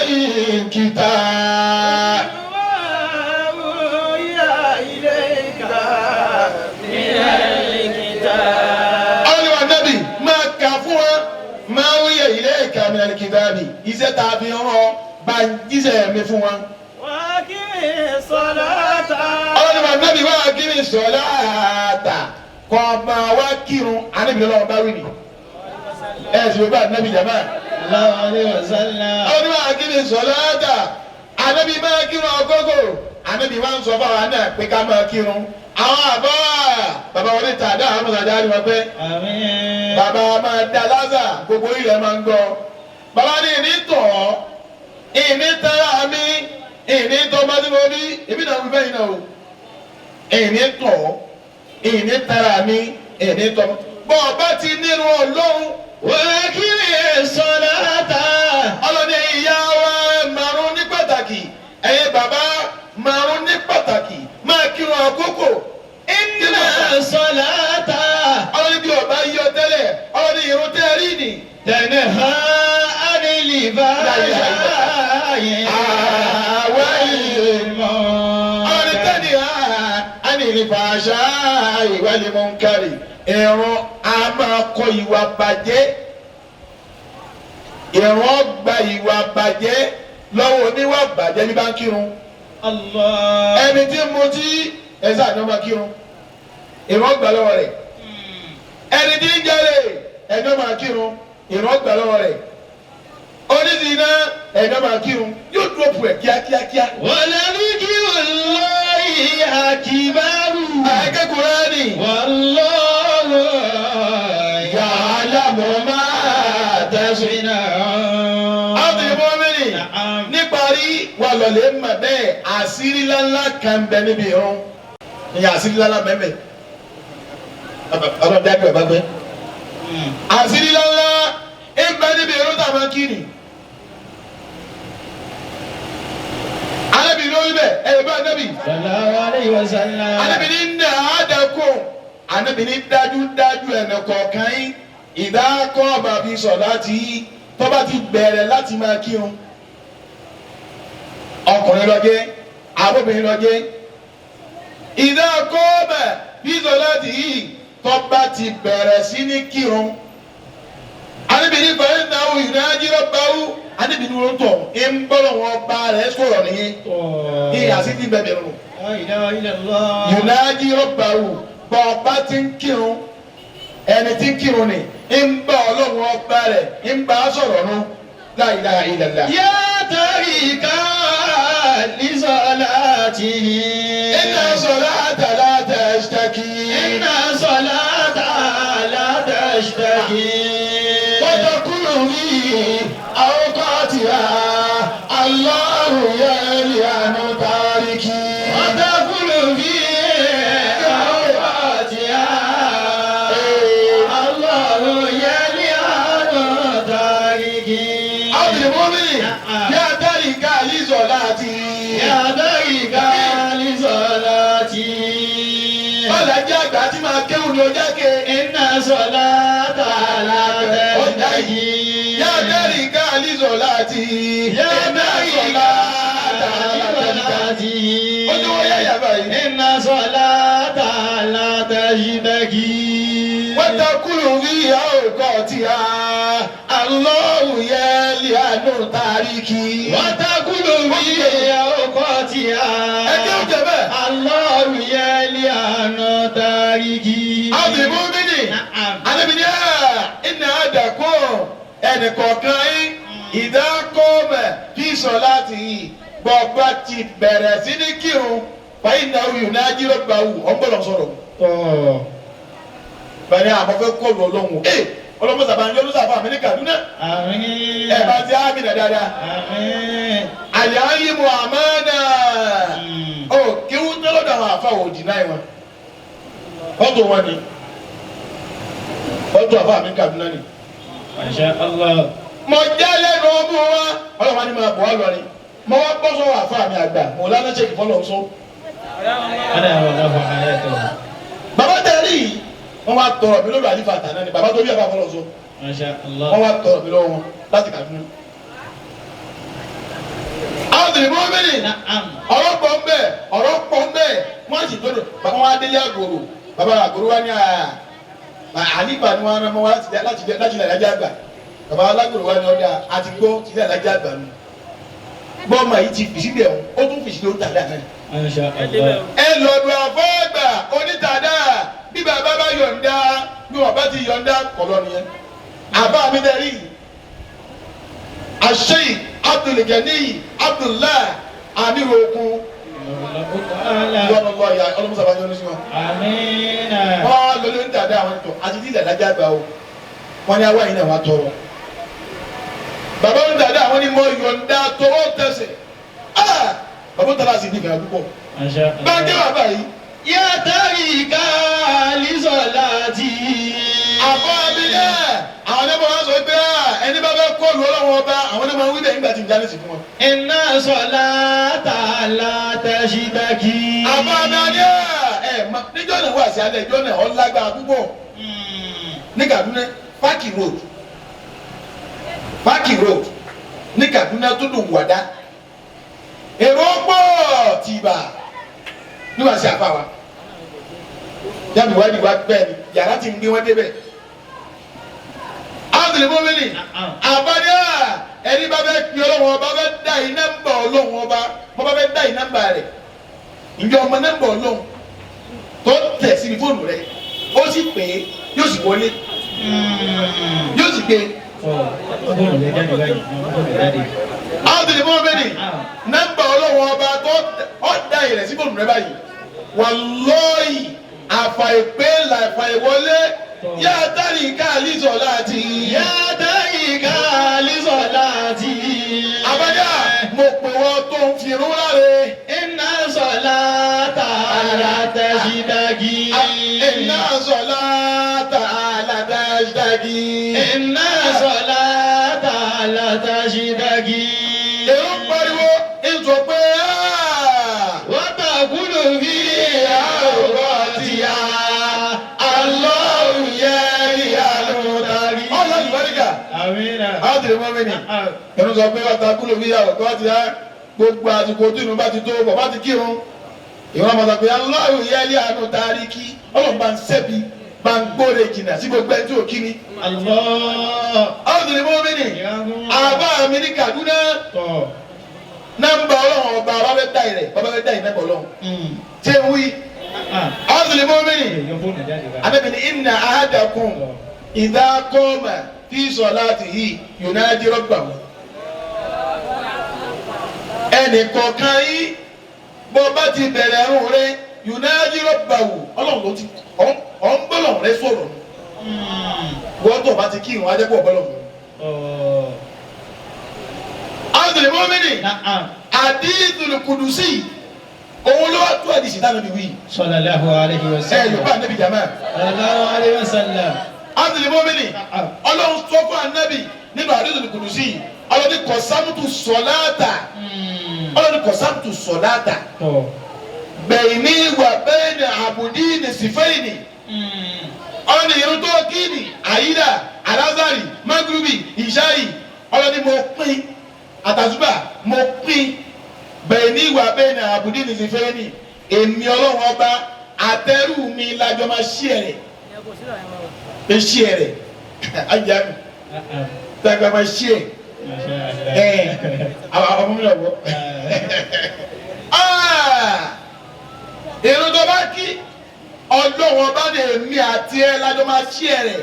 ìkìtà. إليك من الكتاب. Ọlọ́niwà nábì máa kà fún wa máa ń rí ẹ̀yẹ ká mi ní ìkìtà mi. Iṣẹ́ tá a fi rán ọ bá ń jíṣẹ́ mi fún wa. وأقم الصلاة. Ọlọ́niwà nábì wá kí ni sọ̀lá àtà kọ́ máa wá kírun àníbi lọ́wọ́ bá wí ni. Ẹ sì wọ́n bá nábì jàmáà. الله عليه وسلم. Ọdún máa kí ni sọláàtà ànábì máa kírun àkókò ànábì máa ń sọ fáwọn àná pé ká máa kírun àwọn àbá bàbá wọlé tàdá àwọn mọ̀sájà ni wọ́n pẹ́ آمين. bàbá máa da lásà gbogbo ilẹ̀ máa ń gbọ́ bàbá ní ìní tọ̀ ọ́ ìní tara mi ìní tọ́ bá tí mo bí èmi náà fi fẹ́yìn náà o ìní tọ̀ ọ́ ìní tara mi ìní tọ́ bọ́ ọ bá ti nínú Ọlọ́run. وأقم الصلاة. Ọlọ́ni ìyá wa márùn ní pàtàkì ẹ̀yin bàbá márùn ní pàtàkì máa kírun àkókò. إن الصلاة Ọlọ́ni bí ọba yọ tẹ́lẹ̀ ọlọ́ni irun tẹ́ rí ni. تنهى عن الفحشاء Àwa ọlọ́ni tẹ́ni ànìlífàṣà ìwálé mọ́ńkárì ìrun a máa kọ ìwà bàjẹ́ ìrun gba ìwà bàjẹ́ lọ́wọ́ oníwà bàjẹ́ ní bá ń kírun. الله. Ẹni tí ń mutí ẹsẹ àti ọmọ kírun ìrun gbà lọ́wọ́ rẹ̀. Ẹni tí ń jalè ẹni ọmọ kírun ìrun gbà lọ́wọ́ rẹ̀. Onídìínà ẹni ọmọ kírun yóò dúró pù ẹ kíákíákíá. ولذكر الله أكبر. Àyẹ̀kẹ́ Kùránì. والله Ya'lamu ma تصنعون. Àti mọ́mìnì Wà lọ́lẹ̀ mọ̀ bẹ́ẹ̀ àṣírí ńláńlá kan bẹ níbi irun ìyẹn àṣírí ńláńlá mẹ́mẹ́ ọlọ́dẹ àgbẹ̀ bá gbẹ́ àṣírí ńláńlá ń bẹ níbi irun tá a máa kí ni. Ànábì lórí bẹ́ẹ̀ ẹ̀ bá Ànábì. Sallallahu alayhi wa sallam. Ànábì ní nà àdàkùn Ànábì ní dájúdájú ẹnì kọ̀ọ̀kan yín ìdákọ̀ bàbí sọ̀ láti tọ́ba ti bẹ̀rẹ̀ láti máa kírun ọkùnrin ló jẹ́ àbóbìnrin ló jẹ́ ìdákọ̀ bàbí sọ̀ láti yìí tọ́ba ti bẹ̀rẹ̀ sí ní kírun Ànábì ní fàyín náà ìdájí rọ́bàwù Ànábì ní wọ́n tọ̀ ń bọ́lọ̀ wọn bá rẹ̀ sọ̀rọ̀ nìyẹn ní àṣìkí bẹ́ẹ̀ bẹ́ẹ̀ lọ La ilaha illallah. yunaji rọbawu bọ ọba tí ń kírun ẹni tí ń kírun ni ń bá Ọlọ́run ọba rẹ̀ ń bá a sọ̀rọ̀ nu la ilaha illallah. Ya tarika li salatihi. Inna salata la tashtaki. Inna salata la tashtaki. Wa takunu fi awqatiha Allahu yal'anu tariki. Wa takunu fi awqatiha. Allahu yal'anu tariki. Abdul Mumin ya tarika li salati. Ya tarika li salati. Bọ́lá jẹ́ àgbà tí máa kéwù ní ọjà ké. Inna salata la tashtaki. Ya tarika li salati. Ya tarika li salati. Ó ní wọ́n yá yàrá yìí. Inna salata la tashtaki. Wọ́tàkùrù rí awqatiha Allahu yal'anu tariki. Wọ́tàkùrù rí awqatiha. Ẹ jẹ́ òjò bẹ́ẹ̀. Allahu yal'anu tariki. Abdul Mumin. Ànábì iná àdàkọ́ ẹnì kọ̀ọ̀kan yín ìdákọ́mẹ̀ fi salati bọ̀ọ̀bá ti bẹ̀rẹ̀ sí ní kírun fàyín náà yìí náà jírọ̀ gbà wù ọ̀nbọ̀lọ̀ sọ̀rọ̀. Tọ́. Bẹ̀rẹ̀ àmọ́ fẹ́ kọ́ọ̀lù ọlọ́run ẹ̀ ọlọ́mọ sábà ń yọ́nú sáfà mí ní Kaduna Àmín. ẹ̀ bá ti ámì nà dáadáa. Àmín. Àyà ń yí mu àmánà ó kí wọ́n tẹ́lọ̀ dà wọn àfa òdì náà wọn. Fọ́tò wọn ni fọ́tò àfa mi Kaduna ni. Masha Allah. Mo jẹ́ lẹ́nu ọmú wa ọlọ́wọ́n ni máa bọ̀ ọ́ lọ ni mo wá bọ́ sọ́wọ́ àfa mi àgbà mo lánàá ṣe ìfọ́lọ́ sọ. Ana wa Allahu hayatahu. Bàbá tẹ̀lé yìí wọ́n wá tọrọ mi lọ́dọ̀ àlífà àtàná ni bàbá tó bí àbá fọlọ́ sọ. Masha Allah. Wọ́n wá tọrọ mi lọ́wọ́ wọn láti Kaduna. Àwọn tèlè mọ́ mẹ́rin Na'am. ọ̀rọ̀ pọ̀ ń bẹ̀ ọ̀rọ̀ pọ̀ ń bẹ̀ wọ́n sì tọ́jú bàbá wa délé àgòrò bàbá àgòrò wa ní àlífà ni wọ́n rán mọ́ wa láti ilẹ̀ alájà àgbà bàbá alágòrò wa ní ọ̀dà àti gbọ́ ti ilẹ̀ alájà àgbà nù bọ́ọ̀mà yìí ti fìsí bẹ̀ ọ́n ó tún fìsí ló ń tàdá náà. Masha Allah. Ẹ lọ́dọ̀ àfọ́gbà onítàdá bí bàbá bá yọ̀ǹda bí wọ́n bá ti yọ̀ǹda kọ̀lọ́ nìyẹn. Àbá mi dẹ̀ rí Asheikh Abdulganiy Abdullah Amirokun Allahu ta'ala. yọ̀nà lọ ya ọlọ́mọsàbá yọ̀nù sí wọn. Àmín. Wọ́n á lọ lórí tàdá àwọn ètò àti tí ìdàlájà gbà o wọ́n ní awá yìí náà wá tọrọ. Bàbá ń dàdá àwọn ni mo yọ̀ǹda tọwọ́ tẹsẹ̀ bàbá ń tàdá sí ní ìgbà púpọ̀. Masha Allah. Báńkì bàbá yìí Ya tarika li salati. Àbọ̀ mi náà àwọn ẹni bá sọ pé ẹni bá fẹ́ kọlu Ọlọ́run ọba àwọn ẹni máa ń wí bẹ́ẹ̀ nígbà tí n jáde sí fún wọn. Inna salata la tashtaki. Àbọ̀ mi ní ẹ níjọ́ náà wà sí alẹ́ ìjọ́ náà ọlágbára púpọ̀ ní Kaduna Faki Road Faki Road ní Kaduna tó dùn wàdá èrò pọ̀ tìbà níwà sí àfa wa jáde wádìí wá bẹ́ẹ̀ ni yàrá ti ń gbé wọn débẹ̀. Abdul Mumini àbádé ẹni bá fẹ́ pe Ọlọ́run ọba fẹ́ dá iná ń bọ̀ Ọlọ́run ọba bọ́ bá fẹ́ dá iná ń bà rẹ̀ ǹjẹ́ ọmọ náà ń bọ̀ Ọlọ́run tó tẹ̀ síbi fóònù rẹ̀ ó sì pè é yóò sì wọlé yóò sì gbé. Fóònù rẹ̀ jáde báyìí, fóònù rẹ̀ jáde. Abdul Mumini nọ́mbà Ọlọ́run ọba tó dá ìrẹ̀ sí fóònù rẹ̀ báyìí wàlọ́ọ̀yì àfàìpé làfàìwọlé yá tárì ká lìsọ̀ láti. Ya tarika li salati. Àbájá mo pè wọ́n tó ń fi irun láre. Inna salata la tashtagi. Inna salata la tashtagi. Inna salata la tashtagi. Èrò ń pariwo ń sọ pé Wa taqulu fi awqatiha. Allahu yali al-mutari. Ọlọ́run ìbáríkà. Amina. Àwọn tèrè mọ́ mi nì. Ẹnu sọ pé wàtá kúlò fi yàwó kí wọ́n ti rá gbogbo àsìkò tí inú bá ti tó bọ̀ bá ti kírun. Ìwọ́n máa sọ pé Allahu yali al-mutariki. Ọlọ́run bá ń sẹ́bi bá ń gbóre jìnnà sí gbogbo ẹni tí ò kí ni. Allah. Àwọn tèrè mọ́ mi nì. Àbá mi ní Kaduna Tọ́. nọ́mbà Ọlọ́run ọba bàbá fẹ́ dá ìrẹ̀ bàbá fẹ́ dá ìnẹ́bọ̀ Ọlọ́run. Ṣé ń wí? Àwọn tèrè mọ́ mi nì. Yọ fóònù jáde báyìí. Ànábì ní inna ahadakum idha qama fi salatihi yunaji rabbahu. Ẹnì kọ̀ọ̀kan yín bó bá ti bẹ̀rẹ̀ ẹ̀rùn rẹ yunaji rabbahu Ọlọ́run ló ti ọ̀ ń bọ́lọ̀ rẹ sọ̀rọ̀. Wọ́n tó bá ti kí ìrun ajẹ́pọ̀ bọ́lọ̀. Tọ́. Abdul Mu'mini Na'am. hadithul kudusi òun ló wá tó àdìsí táwọn ibi wí. Sallallahu alayhi wa Ẹ sallam. Yorùbá ànábì jàmá. Sallallahu alayhi wa sallam. Abdul Mu'mini Na'am. Ọlọ́run sọ fún anabi nínú àdéhùn kùdùsí Ọlọ́run ní kọ̀sámùtù sọ̀láàtà Ọlọ́run ní kọ̀sámùtù sọ̀láàtà Tọ́. bẹ̀yìní wà bẹ́ẹ̀ni àbùdí ní sífẹ́yìní Ọlọ́run ní irun tó kíni àyídà alázàrì magrubi ìṣáì Ọlọ́run ní mo pín àtàzúbà mo pín bẹ̀yìní wà bẹ́ẹ̀ni àbùdí ní sífẹ́yìní èmi Ọlọ́run ọba àtẹrù mi lájọ máa ṣí ẹ̀rẹ̀ ṣí ẹ̀rẹ̀ ajá mi Na'am. tàgbà máa ṣí ẹ̀ Masha Allah. ẹ àwọn ọmọ mi lọ wọ. Èrò tó bá kí Ọlọ́run ọba ní èmi àti ẹ lájọ máa ṣí ẹ rẹ̀.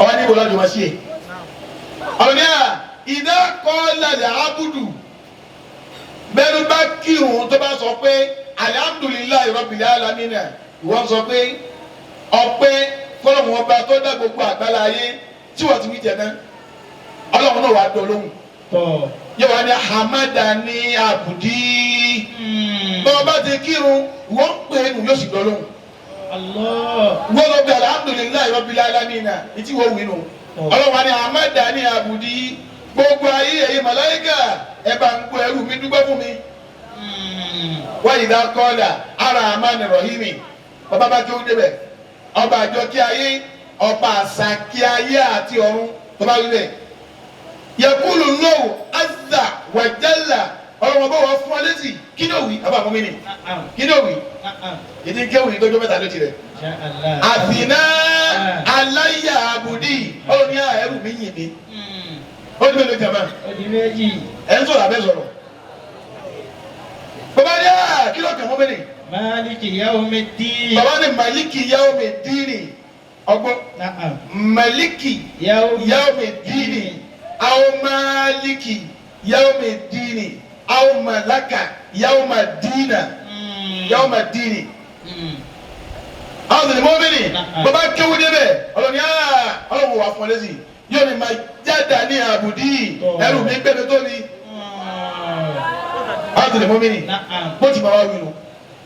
Ọba ní ìwọ lájọ máa ṣí ẹ. Ọ̀rọ̀ ní à ìdá kọ́ lálẹ́ abudu bẹ́ẹ̀ni bá kírun tó bá sọ pé alihamudulilayi rabbil alamina ìwọ sọ pé ọpẹ́ fọlọ́run ọba tó dá gbogbo àgbálá ayé tí wọ́n ti wí jẹ náà Ọlọ́run náà wàá dọ̀ lóhùn Tọ́. yóò wá ní hamada ní abudi bọ́ọ̀ bá ti kírun wọ́n ń pè é nù yóò sì dọ̀ lóhùn Allah. wọ́n lọ bí alhamdulilayi rabbil alamina etí wọ́n wí nù Ọlọ́run wá ní hamada ní abudi gbogbo ayé ẹ̀yin màláíkà ẹ bá ń gbọ́ ẹrú mi dúpẹ́ fún mi wọ́n yìí dá kọ́ọ̀dà ara àmàlì rọ̀hìnì bàbá bá kí ó débẹ̀ ọba àjọ kí ayé ọba àṣà kí ayé àti ọ̀run tó bá rí bẹ́ẹ̀. yẹkulu lọ́wọ́ azza wàjálà ọlọ́wọ́n bá wà fún ọ létí kí ló wí àbá àmọ́ mi nì Na'am. kí ló wí Na'am. ìdí kéwì tọ́jú mẹ́ta ló ti rẹ̀. Masha Allah. àfìnà aláyà àbùdí ọlọ́run ní ẹrù mi yìn mí ó ní mélòó jàmá Ó di méjì. ẹ̀ ń sọ̀rọ̀ abẹ́ sọ̀rọ̀. bàbá ní à kí ló kàn mọ́ mi nì. Maliki yawmiddin. Bàbá ní Maliki yaomi dini ọgbọ́n Na'am. Maliki yaomi dini aw Maliki yaomi dini aw Malaka yaoma dina yaoma dini. Àwọn tẹ̀lé mọ́mìnì bàbá kéwú débẹ̀ ọlọ́ni ọlọ́run wà fún ọ lẹ́sìn yóò ní ma jáda ní àbùdí ẹrù mi gbẹ́mi tó mi. Àwọn tẹ̀lé mọ́mìnì Na'am. bó ti máa wá wí nu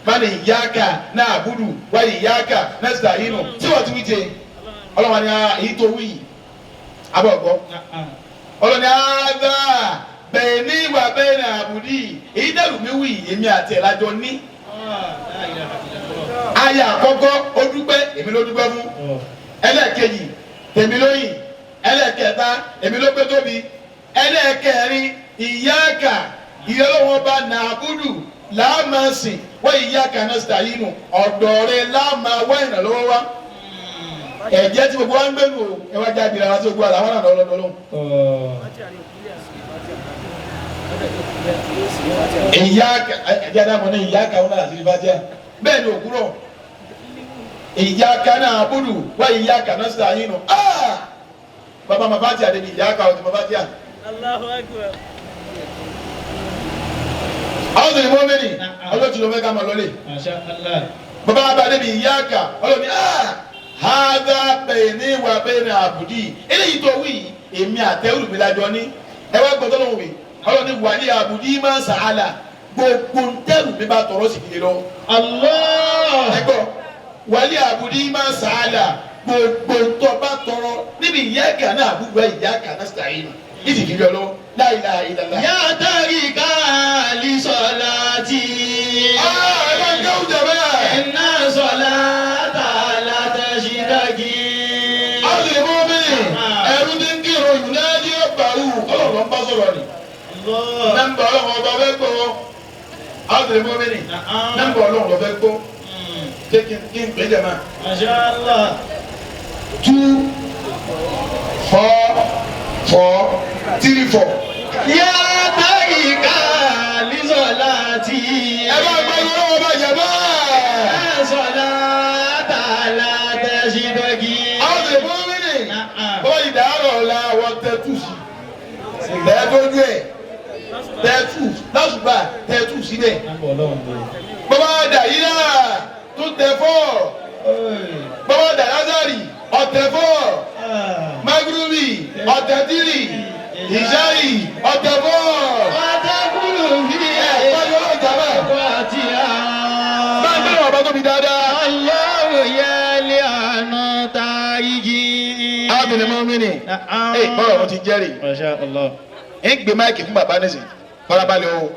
bani ìyáka náà àbúdù wáyé ìyáka náà sàyínù tí wọ́n ti wí tiẹ̀ ọlọ́wọ́n ni èyí tó wí abọ́ ọ̀gbọ́ Na'am. ọlọ́ni àádá bẹ́ẹ̀ ní ìwà bẹ́ẹ̀ ní àbùdí èyí dẹ́rù mi wí èmi àti ẹ̀ lájọ ní. La ilaha illallah. Ayé àkọ́kọ́ ó dúpẹ́ èmi ló dúpẹ́ fún Tọ́. ẹlẹ́ẹ̀kejì tèmi lóyìn ẹlẹ́ẹ̀kẹta èmi ló gbé tóbi ẹlẹ́ẹ̀kẹrin ìyáàkà ìyọlọ́wọ́n bá nàbúdù láàmásìn wọ́n ìyáàkà náà sàyínù ọ̀dọ̀ rẹ láàmà wá ìrànlọ́wọ́ wá ẹ̀jẹ̀ tí gbogbo wa ń gbẹ́nu o ẹ wá jáde ara tí gbogbo wa làwọn náà lọ́dọ̀ lọ́hùn. Tọ́. Ìyáàkà ẹ̀jẹ̀ àdàmọ̀ ní ìyáàkà wọn náà àti ìfàtíà bẹ́ẹ̀ ni òkúrọ̀ ìyáàkà náà àbúdù wá ìyáàkà náà sàyínù bàbá màfàtíà débi ìyáàkà ọ̀tún màfàtíà. Allahu Akbar. Àwọn tó ní mọ́mẹ́nì ọlọ́tí ló fẹ́ ká máa lọlé Masha Allah. bàbá bá débi ìyáàkà ọlọ́ni hádà bẹ̀ẹ̀ni wà bẹ́ẹ̀ni àbùdí eléyìí tó wí èmi àtẹ́rù mi lájọ ní Ẹ wá gbọ́dọ̀ lọ́wọ́ mi. Ọlọ́run ní wàlí àbùdí máa ń sàálà. Gbogbo ntẹ́rù mi bá tọrọ sí kìlẹ̀ lọ. Allah. Ẹ gbọ́, wàlí àbùdí máa ń sàálà. Gbogbo ntọ́ bá tọrọ níbi ìyá gànà àbúgbà ìyá gànà sàáyìn. Ìdí kìlẹ̀ lọ. La ilaha illallah. Ya tarika li salati. Ah, ẹ bá ń kẹ́wù jẹ̀ bẹ́ẹ̀. Inna salata la tashtaki. Àwọn ìbò mi, ẹ̀rú ti ń kírun ìnájí ọ̀bàrú, ọlọ́run ló ń bá sọ̀rọ̀ ni. Allah. Nọ́mbà ọlọ́run ọba fẹ́ gbọ́. Àwọn ìbò mi ni, nọ́mbà ọlọ́run ló fẹ́ gbọ́. Ṣé kí n pè é jẹ̀ máa? Masha Allah. 2 4 4 3 4. Ya tarika li salati. Ẹ bá gbọ́ ọlọ́run ọba jẹ̀ bẹ́ẹ̀. Inna salata la tashtaki. Àwọn ìbò mi ni, bọ́ọ̀ ìdárọ̀ la wọ́n tẹ́ tù sí. Tẹ́ẹ̀dójú ẹ̀ tẹ́ẹ̀tù lásùgbà tẹ́ẹ̀tù síbẹ̀. Bọ́bá dà yìí náà tó tẹ fọ́. Bọ́bá dà Lázárì ọ̀tẹ̀ fọ́. Magrubi ọ̀tẹ̀ tírì. Ìṣáì ọ̀tẹ̀ fọ́. Wàtàkùlù fi Ẹ pariwo ọlọ́run jàmbá. àti Bá a gbọ́dọ̀ bàbá tóbi dáadáa. Allahu yali àánú tàrígì. Ábìlẹ̀ mọ́ mi ni. Ẹ bọ́lá ọ̀run ti jẹ́rìí. Masha Allah. Ń gbé máìkì fún bàbá nísìn. Farabalẹ̀ o.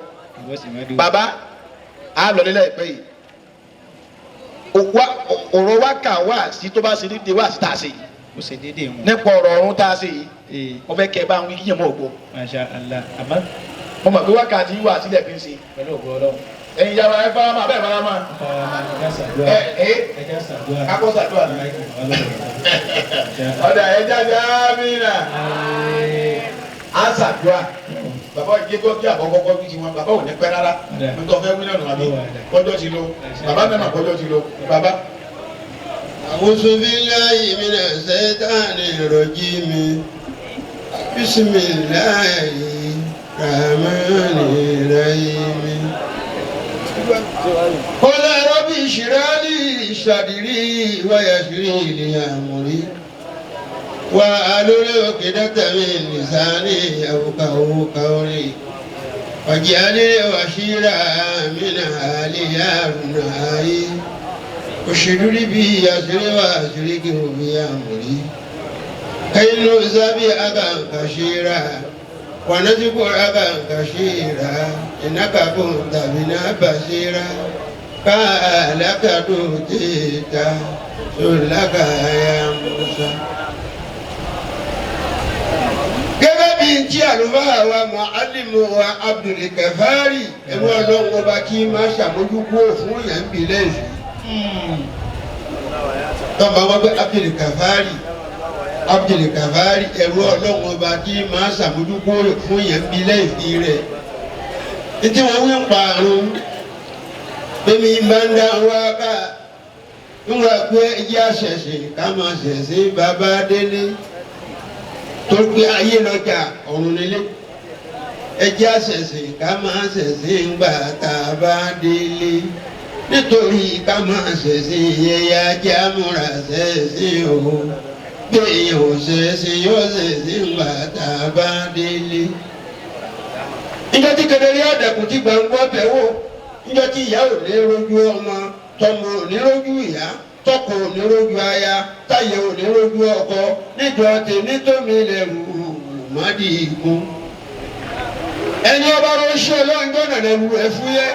Bàbá a lọ nílẹ̀ ìpẹ́ yìí. Ọ̀rọ̀ wa kà wá sí tó bá ṣe déédéé wá sí tá a ṣe yìí. Ó ṣe déédéé wọn. Nípa ọ̀rọ̀ ọ̀run tá a ṣe yìí. Mo fẹ́ kẹ́ ẹ bá ń wí kíyàn mọ́ ògbó. Masha Allah. Àmọ́ Mo mọ̀ pé wákàtí wà sílẹ̀ fi ń ṣe. pẹ̀lú ògbó ọlọ́run. Ẹ̀yin yàrá ẹ fara mọ́ abẹ́ fara mọ́. Ẹja ṣàdúrà. Ẹ ẹ Ẹja ṣàdúrà. kakọ́ sàdúrà ni. Ọ̀dà ẹ jáde ámìnà. Á sàdúrà. Bàbá ìdí kọ́ kí àkọ́kọ́ kí tiwọn bàbá ò ní pẹ́ rárá. Nítorí ọ̀fẹ́ wí náà àbí kọjọ́ ti lọ. Bàbá mẹ́mà kọjọ́ ti lọ. Bàbá. أعوذ بالله من الشيطان الرجيم بسم الله الرحمن الرحيم قال رب اشرح لي صدري ويسر لي أمري واحلل عقدة من لساني يفقهوا قولي واجعل لي وزيرا من أهلي هارون أخي اشدد به أزري وأشركه في أمري كي نسبحك كثيرا ونذكرك كثيرا إنك كنت بنا بصيرا قال قد أوتيت سؤلك يا موسى. Gẹ́gẹ́ bí n tí àlùfáà wa Muallimu wa Abdul Kafari ẹ̀rú ọlọ́run ọba kí máa ṣàmójúkúrò fún yẹn ń bilẹ̀ yìí. Tọ́ba wọn pé Abdul Kafari Abdul Kafari ẹ̀rú ọlọ́run ọba kí máa ṣàmójúkúrò fún yẹn ń bilẹ̀ ìfi rẹ̀. Títí wọn wí ń pa àrùn bẹ́mi bá ń dá wá ká ń wá pé ẹjẹ́ àṣẹ̀ṣe ká máa ṣẹ̀ṣe bàbá délé tó pé ayé lọ́jà ọ̀run nílé ẹjẹ́ àṣẹ̀ṣe ká máa ṣẹ̀ṣe ńgbà tá a bá délé nítorí ká máa ṣẹ̀ṣe yẹyẹ ajé amúra ṣẹ̀ṣe o bí èèyàn ò ṣẹ̀ṣe yóò ṣẹ̀ṣe ńgbà tá a bá délé. Níjọ́ tí kedere ọ̀dẹ̀kùn ti gbàngbọ́ bẹ̀ wò níjọ́ tí ìyá ò ní rojú ọmọ tọmọ ò ní rojú ìyá tọkọ ò ní rojú aya táyé ò ní rojú ọkọ níjọ́ tèmi tómi lẹ́rù mọ́dì igun. Ẹni ọba ránṣẹ́ ọlọ́run gbọ́dọ̀ lẹ́rù ẹ̀ fúyẹ́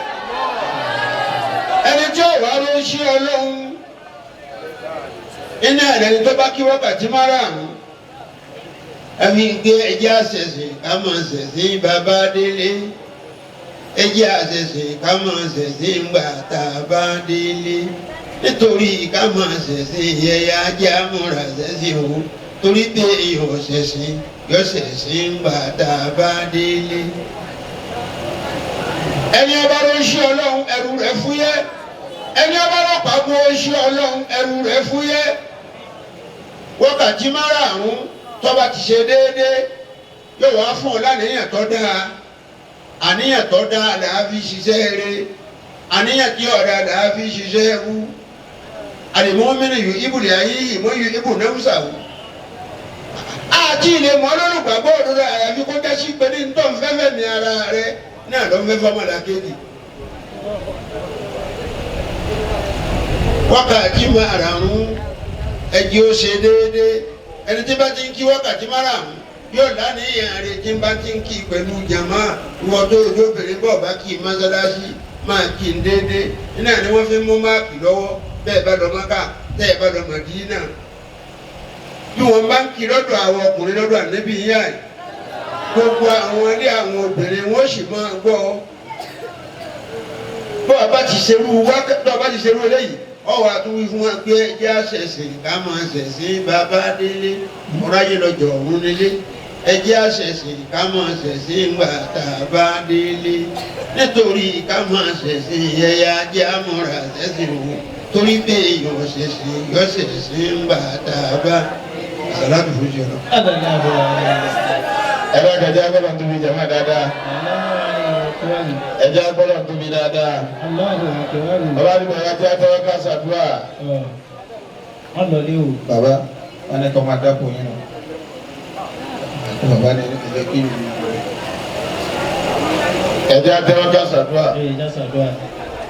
ẹni tí ọba ránṣẹ́ ọlọ́run iná ẹ̀rẹ́ni tó bá kí wákàtí márààrún ẹfi gbé ẹjẹ́ àṣẹṣe ká máa ṣẹ̀ṣe bàbá délé ẹjẹ́ àṣẹṣe ká máa ṣẹ̀ṣe ńgbà tá a bá délé nítorí ká máa ṣẹ̀ṣe yẹyẹ ajé amúra ṣẹ̀ṣe o torí pé èèyàn ṣẹ̀ṣe yọ ṣẹ̀ṣe ńgbà tá a bá délé. Ẹni ọba ló ń ṣe ọlọ́run ẹrù rẹ̀ fúyẹ́ ẹni ọba lọ́pàá bó ń ṣe ọlọ́run ẹrù rẹ̀ fúyẹ́ wákàtí márààrún tọ́ba ti ṣe déédéé yóò wá fún ọ láníyàn tó dáa àníyàn tó dáa là á fi ṣiṣẹ́ eré àníyàn tí ọ̀dà là á fi ṣiṣẹ́ ẹrú àlèmọ́mìnì yìí ibùdó ayé ìmọ̀ yìí ibù náwùsàwù. Àti Àti ilé mọ́ lólùgbàgbọ́ òdodo àyàfi kó jásí pé ní ntọ́ nfẹ́fẹ́ mi ara rẹ náà ló ń fẹ́ fọmọlá kejì. Wákàtí márùn-ún ẹjẹ́ ó ṣe déédéé ẹni tí bá ti ń kí wákàtí márùn-ún yóò lánìyàn rẹ tí bá ti ń kí pẹ̀lú jàmá ìwọ tó ojú obìnrin bọ̀ bá kí mọ́sálásí máa kí n déédéé iná ni wọ́n fi mú máàkì lọ́wọ́ bẹ́ẹ̀ bá lọ Mákà bẹ́ẹ̀ bá lọ Màdínà bí wọ́n bá ń kí lọ́dọ̀ àwọn ọkùnrin lọ́dọ̀ ànábì yíyá yìí gbogbo àwọn ilé àwọn obìnrin wọ́n sì máa gbọ́ bọ́ ọ bá ti ṣerú wákà bọ́ ọ bá ti ṣerú eléyìí ọwọ́ àtúwí fún wa pé ẹjẹ́ àṣẹ̀ṣẹ̀ ká máa ṣẹ̀ṣẹ̀ bàbá délé ọ̀ráyé lọ́jọ́ ọ̀run nílé ẹjẹ́ àṣẹ̀ṣẹ̀ ká máa ṣẹ̀ṣẹ̀ ńgbà tá a bá délé nítorí ká máa ṣẹ̀ṣẹ̀ ẹ̀yà ajé àmúra ṣẹ̀ṣẹ̀ òun torí pé èèyàn ṣẹ̀ṣẹ̀ yọ ṣẹ̀ṣẹ̀ ńgbà tá a bá sàlátù fún ṣe lọ. Ẹ bá kẹjá gbọ́dọ̀ tóbi jàmá dáadáa. Ẹjá gbọ́dọ̀ tóbi dáadáa. Bàbá mi bàbá jẹ́ àtọwọ́ ká ṣàdúrà. Wọ́n lọ lé o. Bàbá wọn ní kọ́ máa dákun yín nù. Bàbá ní ẹ̀jẹ̀ kí ni. Ẹjá àtọwọ́ ká ṣàdúrà. Ẹ̀jẹ̀ já ṣàdúrà.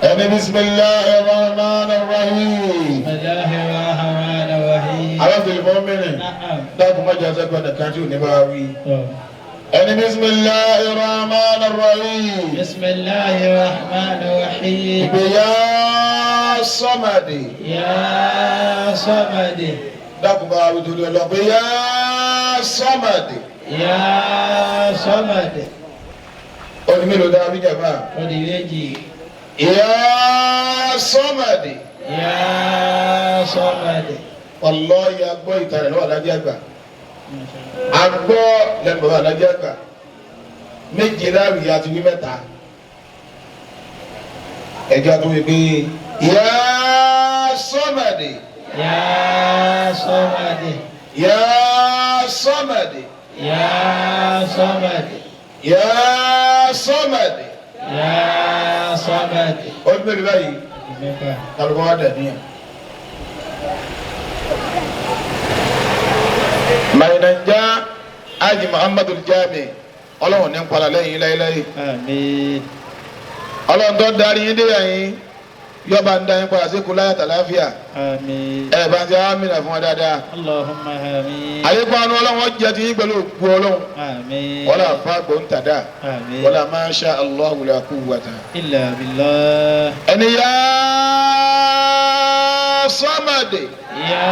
Ẹni bisimilahi rahman rahim. Bismillahir rahmanir rahim. Alábìlì mọ́mìnì. Na'am. Dákun má jẹ́ àtẹ́gbọ́n nìkan tí ò ní bá wí. Tọ́. Ẹni bisimilahi rahman rahim. Bismillahir rahmanir rahim. Ìgbéyà sọ́màdì. Ya Samadi. Dákun bá wí torí ọlọ́ pé yá sọ́màdì. Ya Samadi. Ọdún mélòó dá wí jàmbá? Ó di méjì. Yá sọ́màdì. Ya Samadi. Wallahi agbọ́ ìtàn rẹ̀ lọ́wọ́ alájẹ́ àgbà. Agbọ́ lẹ́nu bàbá alájẹ́ àgbà. Méje láwùjọ àti wí mẹ́ta. Ẹjọ́ tó wí pé yá sọ́màdì. Ya Samadi. Yá sọ́màdì. Ya Samadi. Yá sọ́màdì. Ya Samadi. Ọdún mélòó báyìí? Ó di mẹ́fà. Kálukọ́ wa dà níyà. Mainanja Haji Muhammadu Jami ọlọ́run ní nkpala lẹ́yìn láéláé. Àmín. Ọlọ́run tó darí yín dé yẹn yọba ń da yín padà sí kúláyà tàlàáfíà. Àmín. Ẹ bá ń ṣe amínà fún wa dáadáa. Allahumma àmín. Àlékún àánú ọlọ́run jẹ́ ti yín pẹ̀lú òkú ọlọ́run. Àmín. Wala fa gbóǹtàdá. Àmín. Wala masha Allahu la quwwata. Illa billah. Ẹni yá sọ́màdì. Ya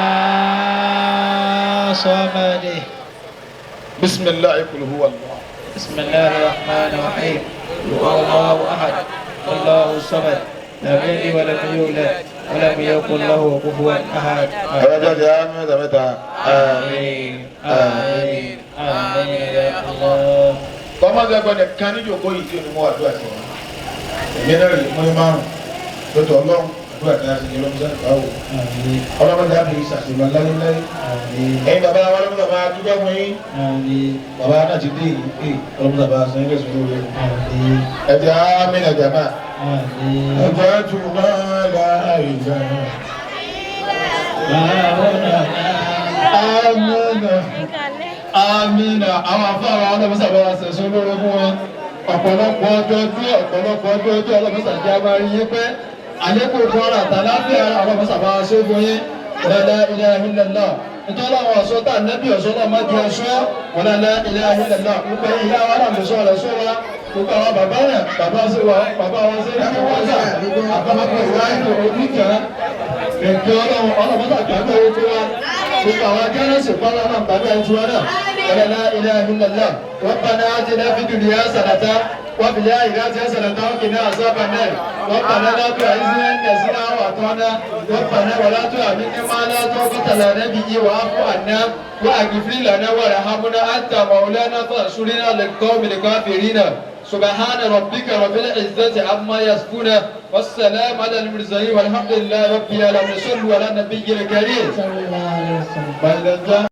Samadi. Bisimilahi kul huwa Allah. Bismillahir rahmanir rahim. Allahu ahad. Allahu samad. Lam yalid wa lam yulad wa lam yakul lahu kufuwan ahad. Ẹ̀rọ jáde àmì mẹ́ta mẹ́ta. Àmín. Àmín. Àmín ya Allah. Kọ́mọ́sí ẹgbẹ́ nìkan ní ìjòkó yìí tí onímọ̀ àdúrà sí wọn. Èmi náà rí mọ́ ní márùn-ún. Lọ́tọ̀ ọlọ́run àdúrà tí a sì ní ọlọ́mọdé àgbà wò. Àmín. Ọlọ́mọdé àbí ìsàṣìmọ̀ láyéláyé. Àmín. Ẹ̀yin bàbá wa ọlọ́mọdé bàbá dúpẹ́ fún yín. Àmín. Bàbá náà ti dé yìí. Ọlọ́mọdé bàbá sọ yín lẹ́sùn lórí. Àmín. Ẹ̀jẹ̀ àmín ẹ̀jẹ̀ máa. Àmín. Ẹ̀jẹ̀ tùmọ̀ láìjà. Amina. Amina. Àwọn afárá ọlọ́mọsà bá wa sẹ̀sùn lórí fún wọn. Ọ̀pọ̀lọpọ̀ ọjọ́ tí ọ̀pọ̀lọpọ̀ ọjọ́ tí ọlọ́mọsà jẹ́ amárí yín pẹ́. Àlékún fún ara àtàláfíà ara ọlọ́mọsà bá wa ṣe fún yín. La ilaha illallah. Nítorí àwọn ọ̀ṣọ́ tá nẹ́bí ọ̀ṣọ́ náà má di ọ̀ṣọ́. Wala la ilaha illallah. Gbogbo ìyá wa náà lè sọ rẹ̀ sọ wa. Gbogbo àwọn bàbá rẹ̀ bàbá sí wa bàbá wa sí ní wọ́n sà. Àbábọ̀ ìwáyé ojú kan. Èké ọlọ́run ọlọ́mọsà gbàgbé owó tó wá. Gbogbo àwọn akẹ́rẹ́sì pálá náà gbàgbé ẹni tí wọ́n náà. La ilaha illallah. Rabbana atina fid dunya hasanatan wa fil akhirati hasanatan wa qina azaban nar. Rabbana la tu'akhidhna in nasina aw akhtana. Rabbana wa la tuhammilna ma la taqata lana bihi wa'fu 'anna waghfir lana warhamna anta mawlana fansurna 'alal qawmil kafirin. سبحان ربك رب العزة عما يصفون والسلام على المرسلين والحمد لله رب العالمين. صلوا على النبي الكريم. Sallallahu alaihi wasallam.